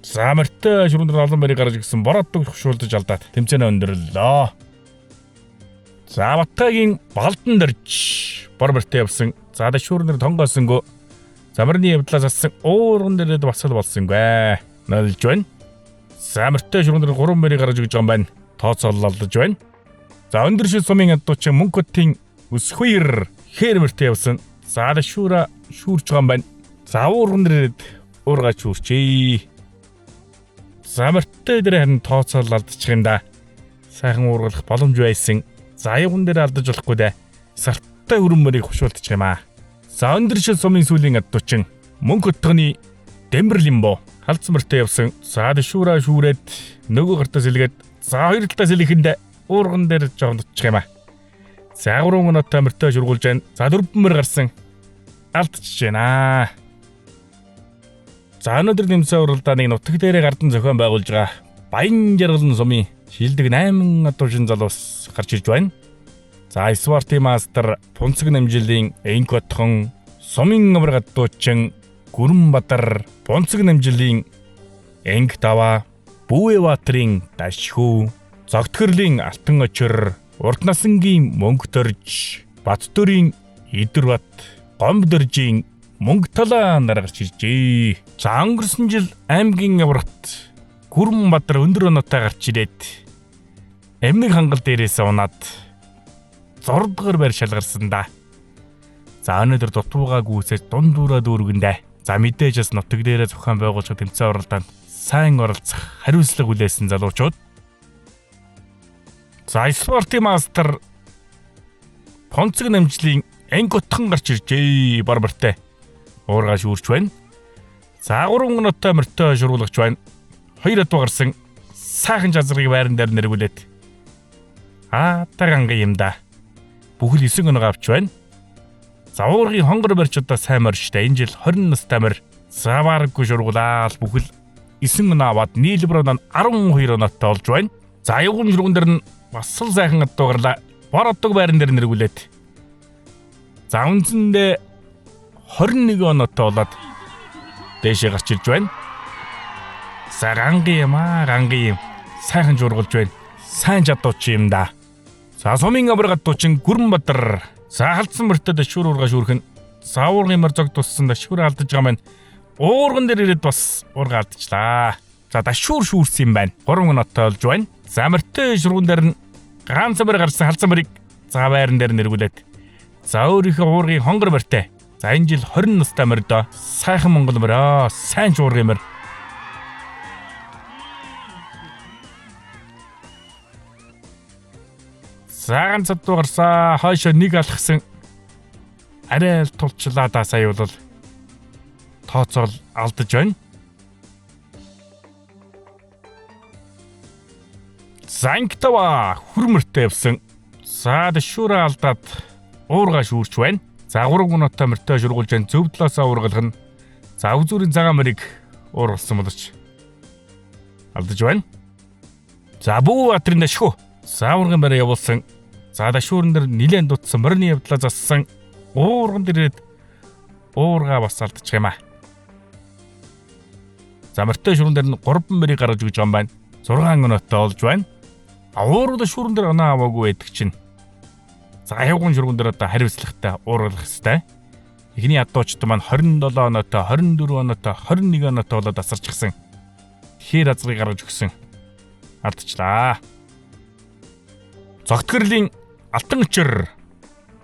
За морьтой шүрэн дээр олон морийг гаргаж ирсэн бороодог хушуулдаж алдаад тэмцээнээ өндөрлөө. За Батагийн балдан дөрж бор морьтой явсан. За шүүрнэр тонгоосонгүй. За морины явдлаас ассан уурган дээрээ бас л болсонгүй. Нөлж байна. За морьтой шүрэн дээр 3 морийг гаргаж ирж байгаа юм байна. Тооцоолол алдаж байна. За өндөр шил сумын адуучин Мөнхбатын өсөх баяр хээр морьтой явсан. За шүүрэ шүүрч байгаа юм байна. За уурган дээрээ уургаач шүүрчээ. За морьтой дээр харин тооцоолол алдчих юм да. Сайхан уургалах боломж байсан. За аюуган дээр алдаж болохгүй дээ. Сартай өрөн морийг хушуулчих юм аа. За өндөр шил сумын сүүлийн адуучин Мөнхбатны Дэмбэрлимбо халдсан морьтой явсан. За шүүрэ шүүрээд нөгөө гартаа сэлгээд за хоёр талдаа сэлэхэндээ уурган дээр жоохон дутчих юм аа. За 3 оноотой морьтой шургуулж байна. За 4 морь гарсан. Алдчихж байна. За өнөөдөр нэмсэн уралдааныг нутаг дээрээ гардан зохион байгуулж байгаа Баян жаргалан сумын шилдэг 8 адуушин залуус гарч ирж байна. За Спортын мастер Пунцэг намжилын Энк Отхон, сумын авраг адуучин Гүрэн Бадар, Пунцэг намжилын Энк Даваа, Бүүе Баатрын Дашхүү, Зогтгөрлийн Алтан Очир, Урд насангийн Мөнгө Дорж, Баттөрийн Идэрбат, Гомб Доржийн Мөнгө талаа нар гарч иржээ. За өнгөрсөн жил аймгийн аврагт Гүрэн Бадар өндөр оноотой гарч ирээд эмнэг хангал дээрээс унаад 6 дугаар байр шалгарсан да. За өнөөдөр дутуугаа гүйцэж дундуураа дүүргэндэ. За мэдээж бас нутаг дээрээ зохион байгуулж тэмцээн уралдаанд сайн оролцох хариуцлага хүлээсэн залуучууд. За спортын мастер Понцог намжлын анги утхан гарч иржээ. Бар бартай. Уургаа шүүрч байна. За 3 оноотой морьтой шуруулагч байна. 2 адуу гарсан. Сайхан жазрыг байран дээр нэргүүлээд. Аа таганга юм да. Бүхэл 9 оноогоо авч байна. За уургын хонгор барьч одоо сайн морь штэ. Энэ жил 20 настай морь. За бараггүй шургуулаа л бүхэл 9 оноо аваад нийлбэр оноо нь 12 оноотой болж байна. За аюугын шурган дээр нь бас л сайхан адуу гарлаа. Бор одог байран дээр нэргүүлээд. За үндсэндээ 21 оноотой болоод дээшээ гарч ирж байна. За гангийн юм аа, гангийн юм. Сайхан жургалж байна. Сайн чадууч юм да. За сумын авраг адуучин Гүрэнбадар. За халдсан мөртөө дэшүүр ургаа шүүрхэн. За уургын мөр зог туссан дэшүүр алдаж байгаа маань. Уурган дээр ирээд бас уурга алдчихлаа. За дашуур шүүрсэн юм байна. 3 оноотой болж байна. За мөртөө шурган дээр нь ганц мөр гарсан халдсан мөрийг за байран дээр нэргүүлээд. За өөрийнхөө уургын хонгор мөртэй. За энэ жил 20 настай мөрдөө. Сайхан монгол мөрөө. Сайн ч уургын мөр. За ганц адуу гарсаа. Хойшоо нэг алхсан. Арай л тулчлаа да сая бол тооцоол алдаж байна. Занктава хүрмөртэй явсан. За дэшүүрээ алдаад уурга шүүрч байна. За 3 оноотой мөртөө шургуулж байна. Зөв талаасаа уургалах нь. За өвзүүрийн цагаан мөрийг уургалсан боловч алдаж байна. За Бүү Баатрын дашгүй. За уурган барай явуулсан. За дашуурн дээр нилээн дутсан морины явдлаа зассан. Уурган дээр ирээд уурга бас алдчих юм аа. За мөртөө шүрэн дээр нь 3 мөрийг гаргаж өгч байгаа юм байна. 6 оноотой болж байна. Уурга шүрэн дээр оноо аваагүй байдаг чинь. За аюуган шүрэн дээр одоо хариуцлагатай уургалах хэвээр. Эхний ядуучд маань 27 оноотой, 24 оноотой, 21 оноотой болоод асарчихсан. Хэр азрыг гаргаж өгсөн. Алдчихлаа. Зогтгөрлийн алтан өчөр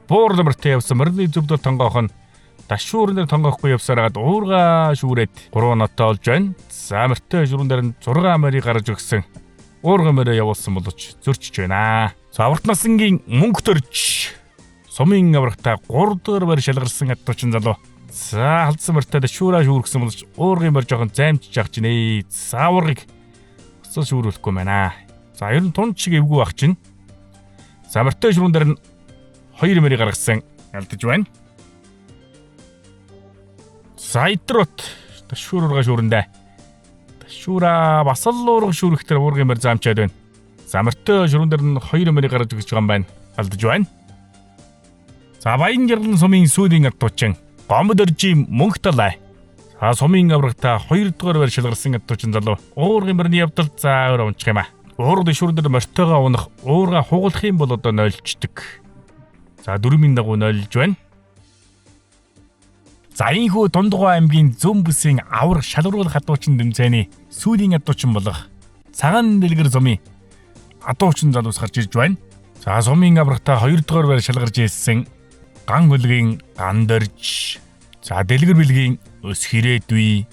буур мөртөө явсан морины зөвдөл тонгоох нь дашуурн дээр тонгоохгүй явсаар хагаад уурга шүүрээд 3 оноотой болж байна. За мөртөө шүрэн дээр нь 6 морийг гаргаж өгсөн. Уурга мороо явуулсан боловч зөрчиж байна. За урт насангийн мөнгө төрж сумын аврагтаа 3 дахь байр шалгарсан адуучин залуу. За халдсан мөртөө дашуураа шүүргсэн боловч уургын морь жоохон займчж явах чинь. За уургыг уцал шүүрүүлэхгүй байна. За ер нь тунд шиг эвгүй байх чинь. За мөртөө шүрэн дээр нь 2 мөрийг гаргасан алдаж байна. За идрот дашуур ургаа шүүрэндээ. Дашуура бас л уурга шүүрэх дээр уургын мөр заамчаад байна. За мөртөө шүрэн дээр нь 2 мөрийг гаргаж өгч байгаа юм байна. Алдаж байна. За Баян жаргалан сумын сүүлийн адуучин Гомбод өржийн мөнх талай. За сумын аврагтаа 2 дугаар байр шалгарсан адуучин залуу. Уургын мөрний явдал за өөр унчих юм а. Уурга дэшүүрэн дээр мортойгоо унах, уурга хугалах юм бол одоо нойлждаг. За дөрмийн дагуу нойлж байна. За энэхүү Дундгой аймгийн Зүүн бүсийн авраг шалгаруулах адуучин дэмцээний сүүлийн адуучин болох Цагаан дэлгэр сумын адуучин залуус гарч ирж байна. За сумын аврагтаа 2 дугаар байр шалгарч ирсэн Ган хөлгийн Гандорж, за Дэлгэр бэлгийн Өс хэрээдүй,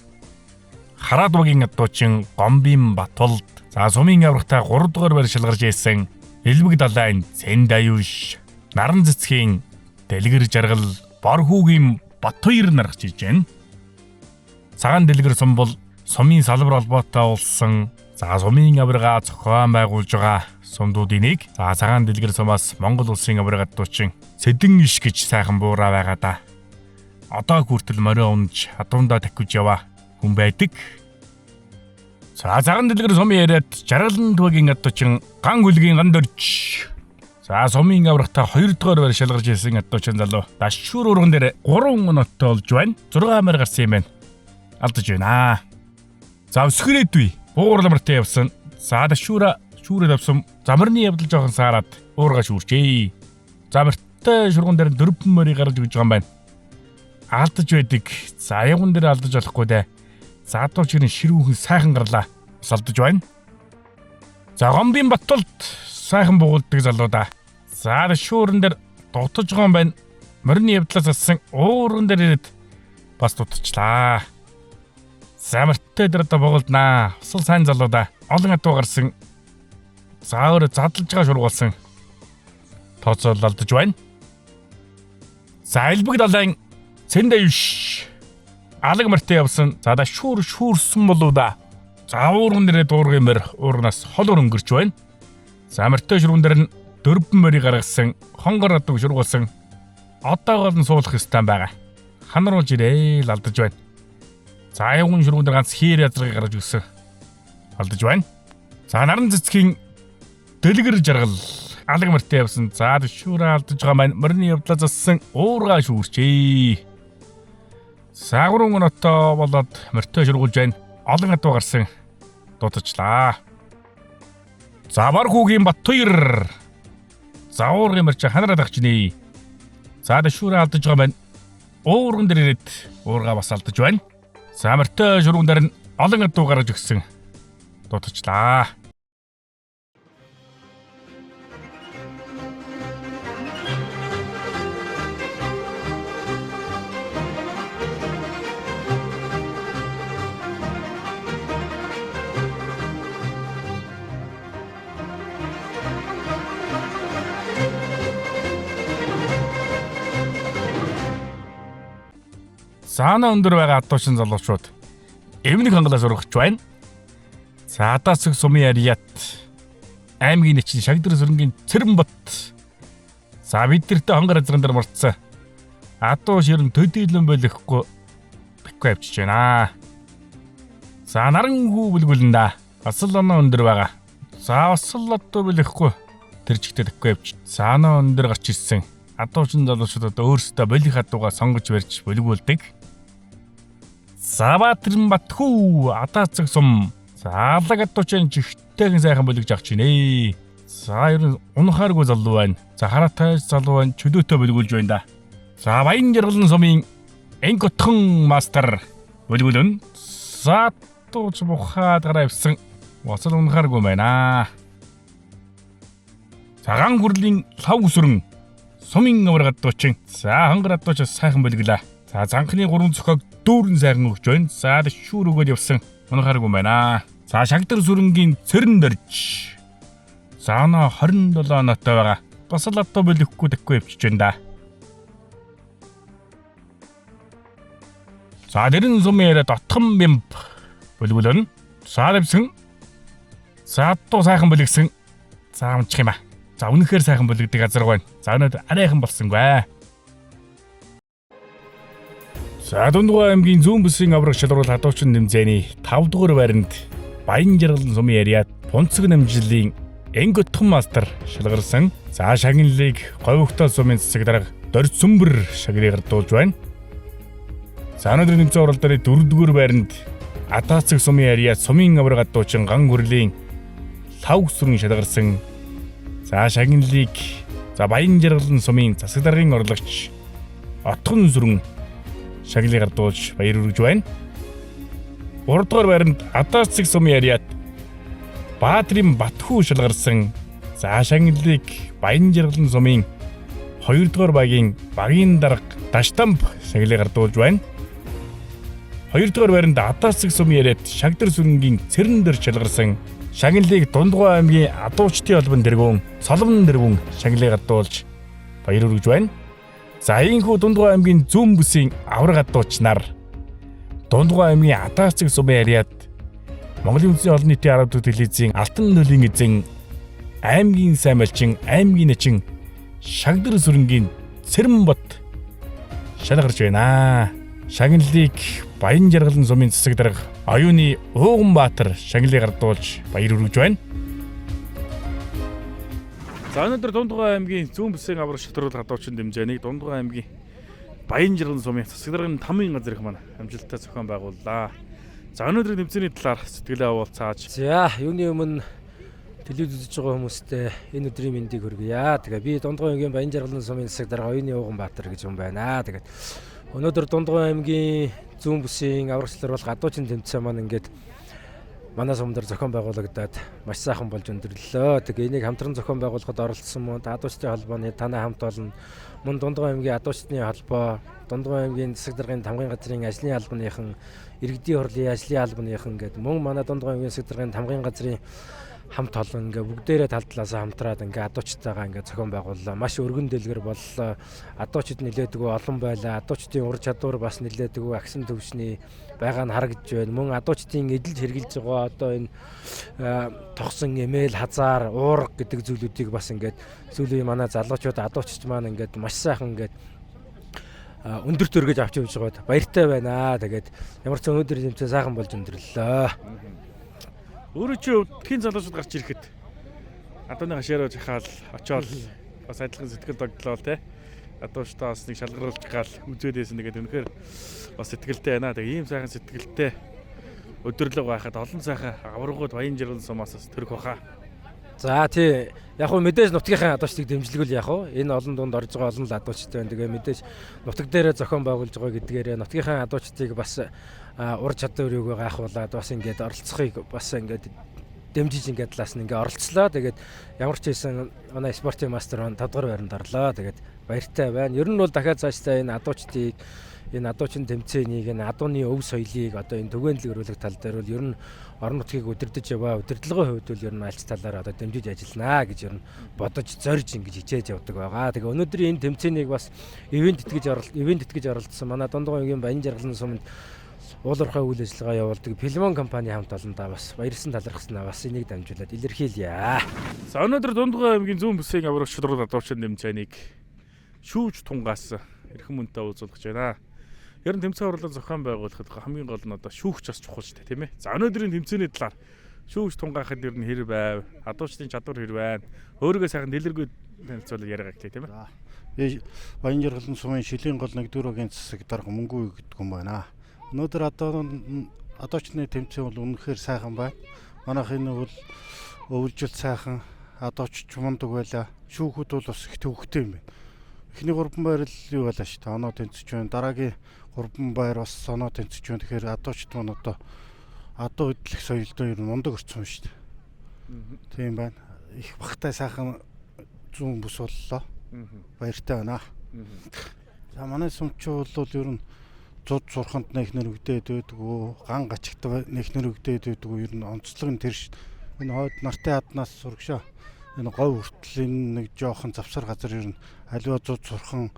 Хараад багийн адуучин Гомбын Батулд, за сумын аврагтаа 3 дугаар байр шалгарч ирсэн Элбэг далайн Цэндаюш, Наран цэцгийн Дэлгэр жаргал, Борхүүгийн Батбаяр нарч ирж байна. Цагаан дэлгэр сум бол сумын салбар холбоотой болсон. За сумын аварга зохион байгуулж байгаа сумдуудын нэг. За цагаан дэлгэр сумаас Монгол улсын аварга адуучин Сэдэн иш гэж сайхан буураа байгаа да. Одоо хүртэл морио унж адуундаа таквиж яваа хүн байдаг. За цагаан дэлгэр сумын яриад жаргалан түгийн адуучин Ган хүлгийн Гандорж. За сумын аврагтаа 2 дугаар байр шалгарч ирсэн адуучин залуу. Дашуур урган дээр 3 оноотой болж байна. 6 мөр гарсан юм байна. Алдаж байна. За өсгөрөөдүй. Буур мөртөө явсан. За дашуура шүүрээд авсан. За мөрний явдал жоохон саарад уурга шүүрчээ. За мөртөө шурган дээр 4 мөрийг гаргаж өгч байгаа юм байна. Алдаж байдаг. За ягун дээр алдаж болохгүй дээ. За адууч гэрэн ширүүхэн сайхан гарлаа. Бас алдаж байна. За Гомбын Батулд сайхан буугуулдаг залуу да. За шүүрэн дээр дутаж байгаа юм байна. Морины явдлаас ассан уурган дээр ирээд бас дутчихлаа. За мөртөө дээр одоо буугалднаа. Усал сайн залуу да. Олон адуу гарсан. За өөрөө задлж байгаа шургуулсан. Тооцоол алдаж байна. За элбэг далайн Цэндэ алаг мөртөө явсан. За да шүүр шүүрсэн болов да. За уурган дээрээ дуургын мөр уурнаас хол өнгөрч байна. За мөртөө шурган дээр нь 4 мөрийг гаргасан. Хонгор адаг шургуулсан. Одоо гол нь суулгах ёстой байгаа. Ханруулж ирээл алдаж байна. За аюугын шүргүүн дээр ганц хээр язрыг гаргаж өгсөн. Алдаж байна. За наран цэцгийн дэлгэр жаргал алаг мөртөө явсан. За шүүрээ алдаж байгаа маань морины явдлаа зассан уурга шүүрчээ. За 3 оноотой болоод морьтой шургуулж байна. Олон адуу гарсан дутажлаа. За бар хүүгийн Батхуйр. За уургын морь ханараад авч нэ. За дэшүүрээ алдаж байгаа маань уурган дээр ирээд уурга бас алдаж байна. За морьтой шургуун дээр нь олон адуу гаргаж өгсөн. Дутажлаа. Заана өндөр байгаа адуучин залуучууд эмнэг хангалаас ургаж байна. За Адаацэг сумын ариат аймгийн нэчин шагдар сүрэнгийн Цэрэнбат. За бид нартэй хонгор азран дээр мурцсан. Адуу ширэн төдийлөн болохгүй бэхгүй авчиж байна. За наран хүү бүлгүүлэн да. Бас л оноо өндөр байгаа. За бас л адуу болохгүй тэр чигтээ тэхгүй авч. За оноо өндөр гарч ирсэн. Адуучин залуучууд одоо өөрсдөө болох адуугаа сонгож барьж бүлгүүлдэг. Заваатрын Батхүү Адаацэг сум. За алаг адуучин жигтэйхэн сайхан бүлэгж авч гинэ. За ер нь унахааргүй залуу байна. За хараатай залуу байна. Чөлөөтэй бүлгүүлж байна да. За Баян жаргалан сумын Энкотхон мастер бүлгүүлэн. За адууч бухаад гараа явсан. Уцал унахааргүй байна. Цагаан хүрлийн лав үсрэн сумын авраг адуучин. За хонгор адууч сайхан бүлгэлээ. За занхны 3 зөхөг дүүрэн сайхан өгч байна. За шүүр өгөөд явсан. Унахааргүй байна. За шагдар сүрэнгийн цэрэн дөрж. За оноо 27 оноотой байгаа. Бас л адуу бүлэхгүй тэхгүй явчихж байна да. За дэрэн сумын яриа дотхон бимб бүлгүүлэн. За дэвсэн. За адуу сайхан бүлэгсэн. За унчих юм а. За үнэхээр сайхан бүлэгдэг газар байна. За өнөөдөр арайхан болсонгүй. За Дундгой аймгийн Зүүн бүсийн авраг шалруул хадуучин нэмзээний 5 дугаар байранд Баян жаргалан сумын яриад Пунцэг намжилийн Энготхон мастер шалгарсан. За шагналыг говьгтой сумын цэцэг дарга Дорж Сүмбэр шагналыг гардуулж байна. За өнөөдрийн нэмзээ уралдааны 4 дугаар байранд Адаацэг сумын яриад сумын авраг адуучин ган хүрлийн лав сүрэн шалгарсан. За шагналыг за Баян жаргалан сумын засаг даргын орлогч Отгон сүрэн шагналыг гардуулж баяр хүргэж байна. 3 дугаар байранд Адаацэг сумын яриад Баатрын Батхүү шалгарсан. За шагналыг Баян жаргалан сумын 2 дугаар багийн дарга Даштамб шагналыг гардуулж байна. 2 дугаар байранд Адаацэг сумын яриад Шагдар сүрэнгийн цэрэн дээр шалгарсан. Шагналыг Дундгой аймгийн Адуучдын холбон тэргүүн Соломон тэргүүн шагналыг гардуулж баяр хүргэж байна. За ийхүү Дундгой аймгийн Зүүн бүсийн авраг адууч нар Дундгой аймгийн Адаацэг сумын яриад Монголын үндэсний олон нийтийн 10 дахь телевизийн Алтан нөлийн эзэн аймгийн сайн малчин аймгийн начин Шагдар сүрэнгийн Цэрэнбат шалгарч байна. Шагналыг Баян жаргалан сумын цэцэг дарга Оюуны Ууганбаатар шагналыг гардуулж баяр хүргэж байна. За өнөөдөр Дундгой аймгийн Зүүн бүсийн авраг шатруул гадуучин дэмжээнийг Дундгой аймгийн Баян жаргалан сумын цэцэг даргын тамын газар их маань амжилттай зохион байгууллаа. За өнөөдрийн тэмцээний талаар сэтгэлээ хаваалцааж. За юуны өмнө телевиз үзэж байгаа хүмүүстээ энэ өдрийн мэндийг хүргье. Тэгээ би Дундгой аймгийн Баян жаргалан сумын засаг дарга Оюуны Ууганбаатар гэж юм байна. Тэгээд өнөөдөр Дундгой аймгийн Зүүн бүсийн авраг шалруул гадуучин тэмцээн маань ингээд манай сумдар зохион байгуулагдаад маш сайхан болж өндөрлөө. Тэгээ энийг хамтран зохион байгуулахад оролцсон мөн адуучдын холбооны танай хамт олон мөн Дундгой аймгийн адуучдын холбоо, Дундгой аймгийн засаг даргын тамгын газрын ажлын албаныхан, иргэдийн хурлын ажлын албаныхан гээд мөн манай Дундгой аймгийн засаг даргын тамгын газрын хамт олон ингээ бүгдээрээ тал талаасаа хамтраад ингээ адуучтайгаа ингээ зохион байгууллаа. Маш өргөн дэлгэр боллоо. Адуучид нилээдгүй олон байлаа. Адуучдын ур чадвар бас нилээдгүй агсан төвшний байгаа нь харагдж байна. Мөн адуучдын эдэлж хэрглэж байгаа одоо энэ тогсон эмээл, хазаар, уурга гэдэг зүйлүүдийг бас ингээд сүүлийн манай залуучууд адуучч маань ингээд маш сайхан ингээд өндөр төргөж авч явж байгаад баяртай байна. Тэгээд ямар ч өнөөдөр тэмцээн сайхан болж өндөрлөө. Өөрөө чи өвдгийн залуучууд гарч ирэхэд адууны хашаараа жахаал очоол бас адилхан сэтгэл догдлоо те. Адууштай бас нэг шалгаруулж гал үзээд байсан. Тэгээд үнэхээр бас сэтгэлтэй байна. Тэгээд ийм сайхан сэтгэлтэй өдөрлөг байхад олон сайхан аваргууд Баян жаргалан сумаас бас төрөх баха. За тий, яг хөө мэдээж нутгийнхаа адуучдыг дэмжлэгүүл яг хөө энэ олон дунд орж байгаа олон л адуучтай байна. Тэгээ мэдээж нутаг дээрээ зохион байгуулж байгаа гэдгээрээ нутгийнхаа адуучдыг бас ур чадварыг гайхуулаад бас ингээд оролцохыг бас ингээд дэмжиж ингээд талаас нь ингээд оролцлоо. Тэгээд ямар ч байсан манай спортын мастер 5 дугаар байранд орлоо. Тэгээд баяртай байна. Ер нь бол дахиад цаашдаа энэ адуучдыг, энэ адуучин тэмцээнийг, энэ адууны өв соёлыг одоо энэ түгээн дэлгэрүүлэх тал дээр бол ер нь орон нутгийг удирдах яваа удирдлагын хувьд бол ер нь альц талаар одоо дэмжиж ажилланаа гэж ер нь бодож зорж ингэж хичээж явдаг байгаа. Тэгээ өнөөдрийн энэ тэмцээнийг бас ивент итгэж оролцсон манай Дундгой аймгийн Баян жаргалан суманд уулуурхай үйл ажиллагаа явуулдаг Филмон компани хамт олондоо бас баярсан талархснаа бас энийг дамжуулаад илэрхийлье. За өнөөдөр Дундгой аймгийн зүүн бүсийн аврагч шудраг адуучин тэмцээнийг шүүж тунгаас эрхэм мөнтэй уулзуулах гэж байна. Ер нь тэмцээн хурлаа зохион байгуулахад хамгийн гол нь одоо шүүгч бас чухал шүү дээ, тийм ээ. За өнөөдрийн тэмцээний талаар шүүгч тунгаахад ер нь хэр байв? Адуучдын чадвар хэр байна? Өөрийгөө сайхан дэлгэрэнгүй танилцуулаад яриагаа гэлээ, тийм ээ. Би Баян жаргалан сумын шилийн гол 1-р өгийн засаг дарга Мөнгөө гэдэг хүн байна. Өнөөдөр адуучны тэмцээн бол үнэхээр сайхан байна. Манайх энэ бол өвлжил сайхан адууч мундаг байлаа. Шүүхүүд бол бас их төвөгтэй юм байна. Эхний 3 байр л юу байлаа шүү дээ. Оноо тэнцэж байна. Дараагийн 3 байр бас оноо тэнцэж байна. Тэгэхээр адуучд маань одоо адуу хөдлөх соёлдоо ер нь мундаг орсон шүү дээ. Тийм байна. Их багтай сайхан зүүн бүс боллоо. Баяртай байна. За манай сумчуу бол ер нь зуд зурханд нэг нэрвэгдээд байдгүй, ган гачигт нэг нэрвэгдээд байдгүй, ер нь онцлог нь тэр шүү. Энэ хойд нартай хаднаас сурагшаа энэ говь хүртэл энэ нэг жоохон завсар газар ер нь аливаа зуд зурхан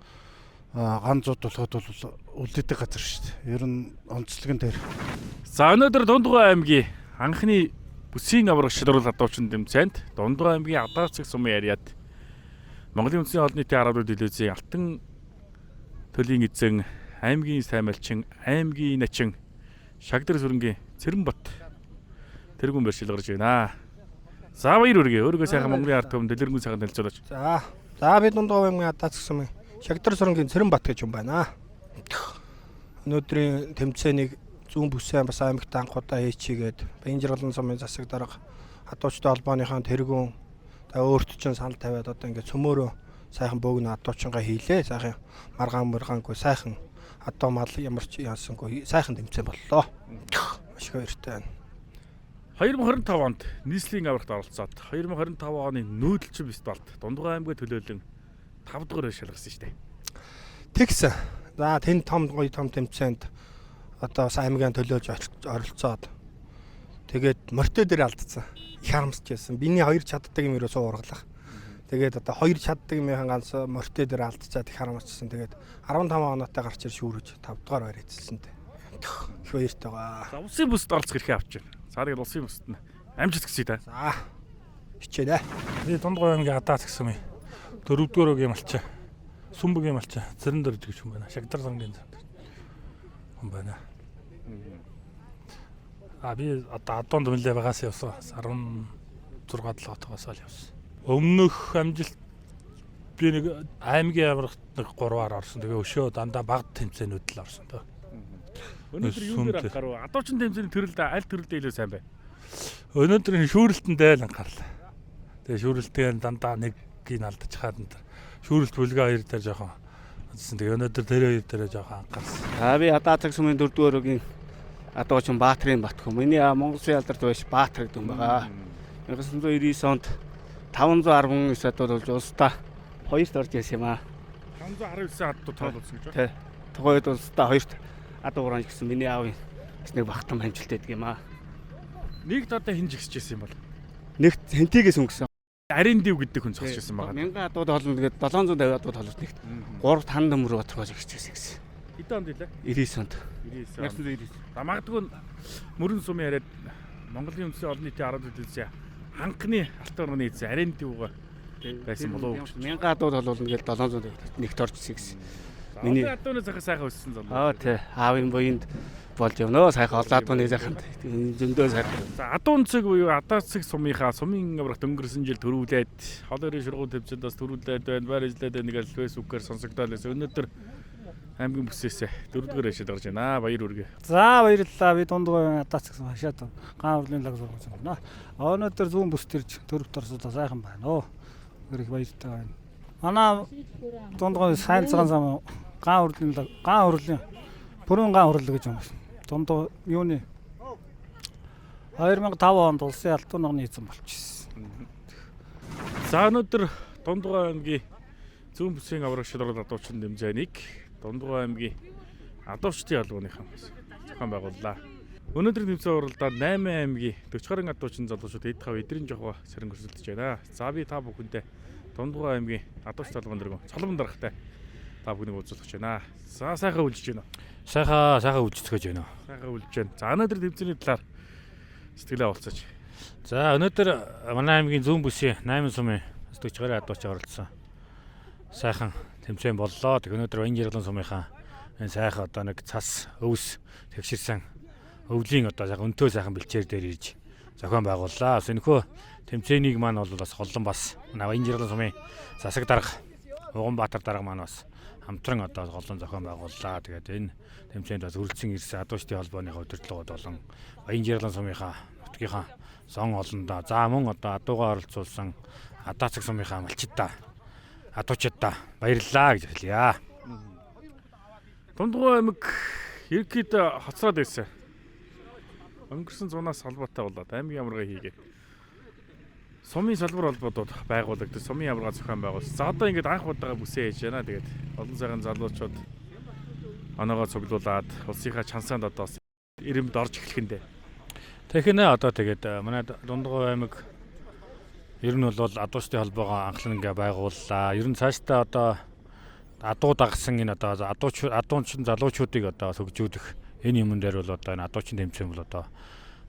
ган зуд болоход бол үлдээдэг газар шүү дээ. Ер нь онцлог нь тэр. За өнөөдөр Дундгой аймгийн анхны бүсийн авраг шудрал адуучин тэмцээнд Дундгой аймгийн Адаа цэг сумын яриад Монголын үндэсний олон нийтийн 10 телевизийн алтан төлийн эзэн аймгийн сайн малчин, аймгийн начин Шагдар сүрэнгийн Цэрэнбат тэргүүн барьшил гарч байна. За баяр хүргэе. Өөрийгөө сайхан Монголын ард түмэн дэлгэрэнгүй сайхан танилцуулаач. За би Дундгой аймгийн Адаа цэг сумын Шагдар сүрэнгийн Цэрэнбат гэж юм байна. Өнөөдрийн тэмцээнийг зүүн бүсээ бас аймагт анх удаа хийчигээд Баян жаргалан сумын засаг дарга адуучтай холбооныхоо тэргүүн та өөрт чинь санал тавиад одоо ингээд цөмөөрөө сайхан бөөгнө адуучингаа хийлээ. Сайхан маргаан мургаангүй сайхан адуу мал ямар ч яасангүй сайхан тэмцээн боллоо. Маш их баяртай байна. 2025 онд нийслэлийн аврагт оролцоод 2025 оны нүүдэлчин фестивалд Дундгой аймгаа төлөөлөн 5 дугаар шалгарсан шүү дээ. Тэгсэн. За тэнд том гоё том тэмцээнд одоо бас аймгийн төлөөлж оролцоод тэгээд морьтой дээр алдсан. Их харамсч байсан. Биний хоёр чаддаг юм ерөөсөө ургалах. Тэгээд одоо хоёр чаддаг юмынхан ганц морьтой дээр алдчихад их харамсчихсан. Тэгээд 15 оноотой гарч ир шүүрэж 5 дугаар байр эзэлсэн дээ. Их баяртай байгаа. За улсын бүсд оролцох эрхээ авч байна. За тэгээд улсын бүсд нь амжилт хүсье та. За хичээлээ. Би Дундгой аймгийн Адаа цэг сумын 4-р өгийн малчаа. Сүмбэгийн малчаа Цэрэн дөрж гэж хүн байна. Шагдар сангийн цэрэн хүн байна. А би одоо адуунд нэлээ багаас явсан. 16 7 отоогоос л явсан. Өмнөх амжилт би нэг аймгийн аврагт нэг 3-аар орсон. Тэгээ өшөө дандаа баг тэмцээнүүд л орсон дөө. Өнөөдөр юу дээр анхаарав? Адуучин тэмцээний төрөлд аль төрөлдөө илүү сайн бай? Өнөөдрийн шүүрэлтэндээ л анхаарлаа. Тэгээ шүүрэлтээр дандаа нэгийг алдчихад энэ шүүрэлт бүлгээ хоёр дээр жоохон үзсэн. Тэгээ өнөөдөр тэр хоёр дээр жоохон анхаарсан. За би Адаа цэг сумын 4-р өгийн адуучин Баатрын Бат хүн. Миний Монгол Улсын алдарт байж Баатар гэдэг хүн байгаа. 1999 онд 519 адуу болж улсдаа хоёрт орж ирсэн юм аа. 519 адуу тоолуулсан гэж байна. Тэ. Тухайд улсдаа хоёрт адуу ураан гэсэн миний аавын бас нэг багтан амжилт байдаг юм аа. Нэгд одоо хэн жигсэжсэн юм бол? Нэгт хэнтигээс өнгөсөн. Арин див гэдэг хүн зогсож ирсэн байгаа. 1000 адуу тоолно тэгээд 750 адуу тоолно нэгт 3 танд мөр батргоо жигсэжсэн гэсэн. Хэдэн онд илээ? 99 онд. 99 онд. 1999. За магадгүй мөрөн сумын яриад Монголын үндэсний олон нийтийн 10 телевизийн анхны алтан урганы эзэн арин дивга байсан болов уу? 1000 адуу тоолно тэгээд 750 нэгт орж ирсэн гэсэн. Миний адууны захаа сайхан өссөн залуу. Аа тий. Аавын буянд болж явна. Сайхан олон адууны сайхан зөндөө сайхан. За адуун цэг буюу Адаацэг сумынхаа сумын аврагт өнгөрсөн жил төрүүлээд хол өрийн шургуун тэмцээнд бас төрүүлээд байна. Байр ажиллаад байна гэж фэйсбүүкээр сонсогдоод байсан. Өнөөдөр аймгийн бүсээс дөрөвдүгээр ишид гарч байна. Баяр хүргэе. За баярлалаа. Би Дундгой Адаацэг сум хашаад ган хурлын лаг сургууль байна. Өнөөдөр зүүн бүс төрж төрөвт орсодоо сайхан байна. Оо их баяртай байна. Манай Дундгой сайн цагаан зам ган хурлын лаг ган хурлын бүрэн ган хурл гэж юм байна. Дундгой юуны 2005 онд улсын алтан ногны эзэн болчихсон. За өнөөдөр Дундгой аймгийн зүүн бүсийн аврагч шударгал адуучин дэмжээнийг Дундгой аймгийн адуучдын холбооныхан зохион байгууллаа. Өнөөдрийн тэмцээн уралдаанд 8 аймгийн 40 гаруй адуучин залуучууд эд хав эдрийн жохоо сэрэн өрсөлдөж байна. За би та бүхэндээ Дундгой аймгийн адуучдын холбоон дэргэн цолбон даргатай та бүхнийг уулзуулах гэж байна. За сайхан үлжиж байна. Сайхан сайхан үлжицгээж байна. Сайхан үлжиж байна. За өнөөдөр тэмцээний талаар сэтгэлээ уулзаач. За өнөөдөр манай аймгийн зүүн бүсийн 8 сумын 40 гаруй адууч оролцсон. Сайхан тэмцээн боллоо. Тэг өнөөдөр Баян жаргалан сумынхаа энэ сайхан одоо нэг цас өвс тэгшэрсэн өвлийн одоо сайхан өнтөө сайхан бэлчээр дээр ирж зохион байгууллаа. Бас энэхүү тэмцээнийг маань бол бас холлон бас манай Баян жаргалан сумын засаг дарга Уганбаатар дарга маань бас хамтран одоо голлон зохион байгууллаа. Тэгээд энэ тэмцээнд бас өрөлдсөн ирсэн адуучдын холбооны удирдлагууд болон Баян жаргалан сумынхаа нутгийнхаа сон олондоо за мөн одоо адуугаа оролцуулсан Адаацэг сумынхаа малчидаа адуучидаа баярлалаа гэж хэлье. Дундгой аймаг ерөнхийдөө хоцроод байсан. Өнгөрсөн зунаас холбоотой болоод аймгийн амарга хийгээд сумын салбар холбоодууд байгуулагдаж сумын амарга зохион байгуулсан. За одоо ингээд анх удаага бүсээ хийж байна. Тэгээд олон сайхан залуучууд оноогоо цуглуулад улсынхаа чансаанд одоо ирэмд орж эхлэх нь дээ. Тэгэхээр одоо тэгээд манай Дундгой аймаг ер нь бол адуучдын холбоогоо анхлан ингээ байгууллаа. Ер нь цаашдаа одоо адуу дагсан энэ одоо адууч адуунчин залуучуудыг одоо сөгжүүлэх энэ юмн дээр бол одоо энэ адуучин тэмцээн бол одоо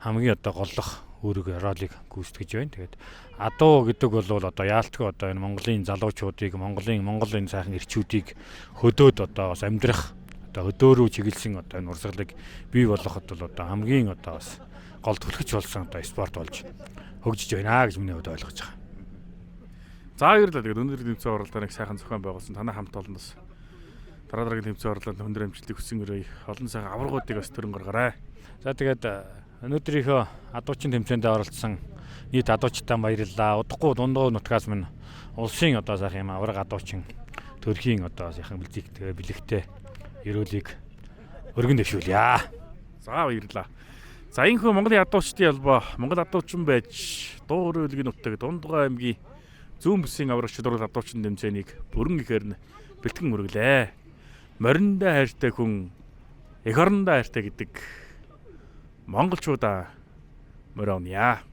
хамгийн одоо голлох үүрэг ролыг гүйцэтгэж байна. Тэгээд адуу гэдэг бол одоо яалтгүй одоо энэ Монголын залуучуудыг Монголын Монгол энэ сайхан эрчүүдийг хөдөөд одоо бас амьдрах одоо хөдөө рүү чиглэсэн одоо энэ урсгалыг бий болгоход бол одоо хамгийн одоо бас гол түлхэж болсон одоо спорт болж хөгжиж байна гэж миний хувьд ойлгож байгаа. За баярлалаа. Тэгээд өнөөдрийн тэмцээн уралдааныг сайхан зохион байгуулсан танай хамт олоноос дараа дараагийн тэмцээн уралдаанд өндөр амжилтыг хүсэн өрөөе. Олон сайхан аваргуудыг бас төрөн гаргаарай. За тэгээд өнөөдрийнхөө адуучин тэмцээндээ оролцсон нийт адуучдаа баярлалаа. Удахгүй Дундгой нутгаас минь улсын одоо сайхан юм аварга адуучин төрхийн одоо сайхан бэлтгэх бэлэгтэй ерөөлийг өргөн дэвшүүлье. За баярлалаа. За энэхүү Монголын адуучдын холбоо Монгол адуучин байж дуу хоолойн нутаг Дундгой аймгийн зүүн бүсийн аврагч шударгал адуучин тэмцээнийг бүрэн ихээр нь бэлтгэн хүргэлээ. Мориндоо хайртай хүн эх орондоо хайртай гэдэг монголчуудаа морионя.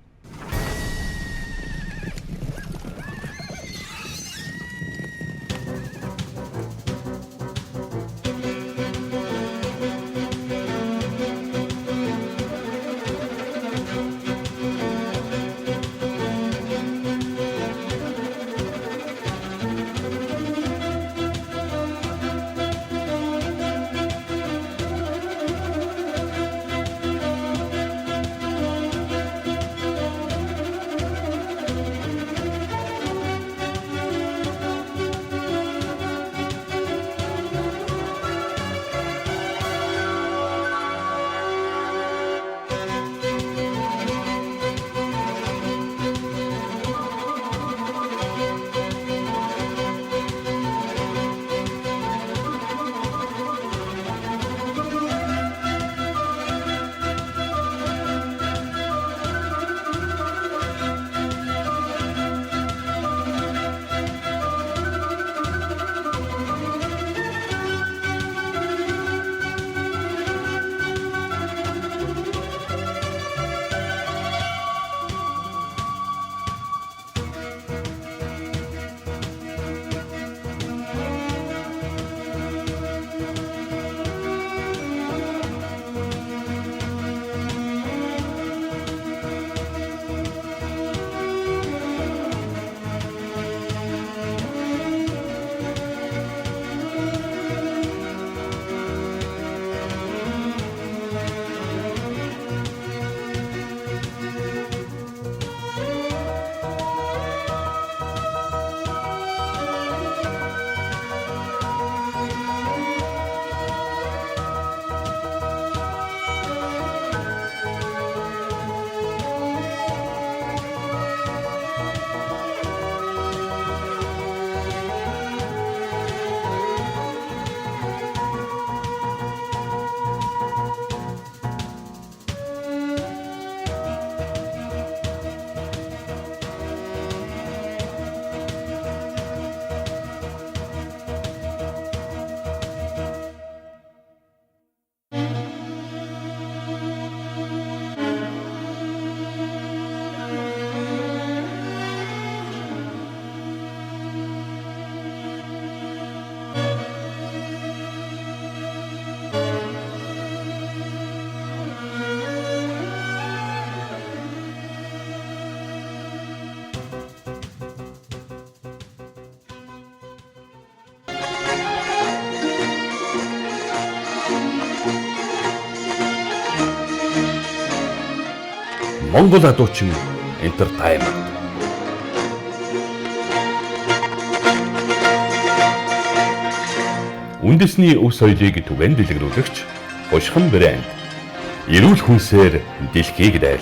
Монгол адуучин Entertainment. Үндэсний өв соёлыг түгээн дэлгэрүүлэгч Хошхон брэнд. Эрүүл хүнсээр дэлхийг дайлах.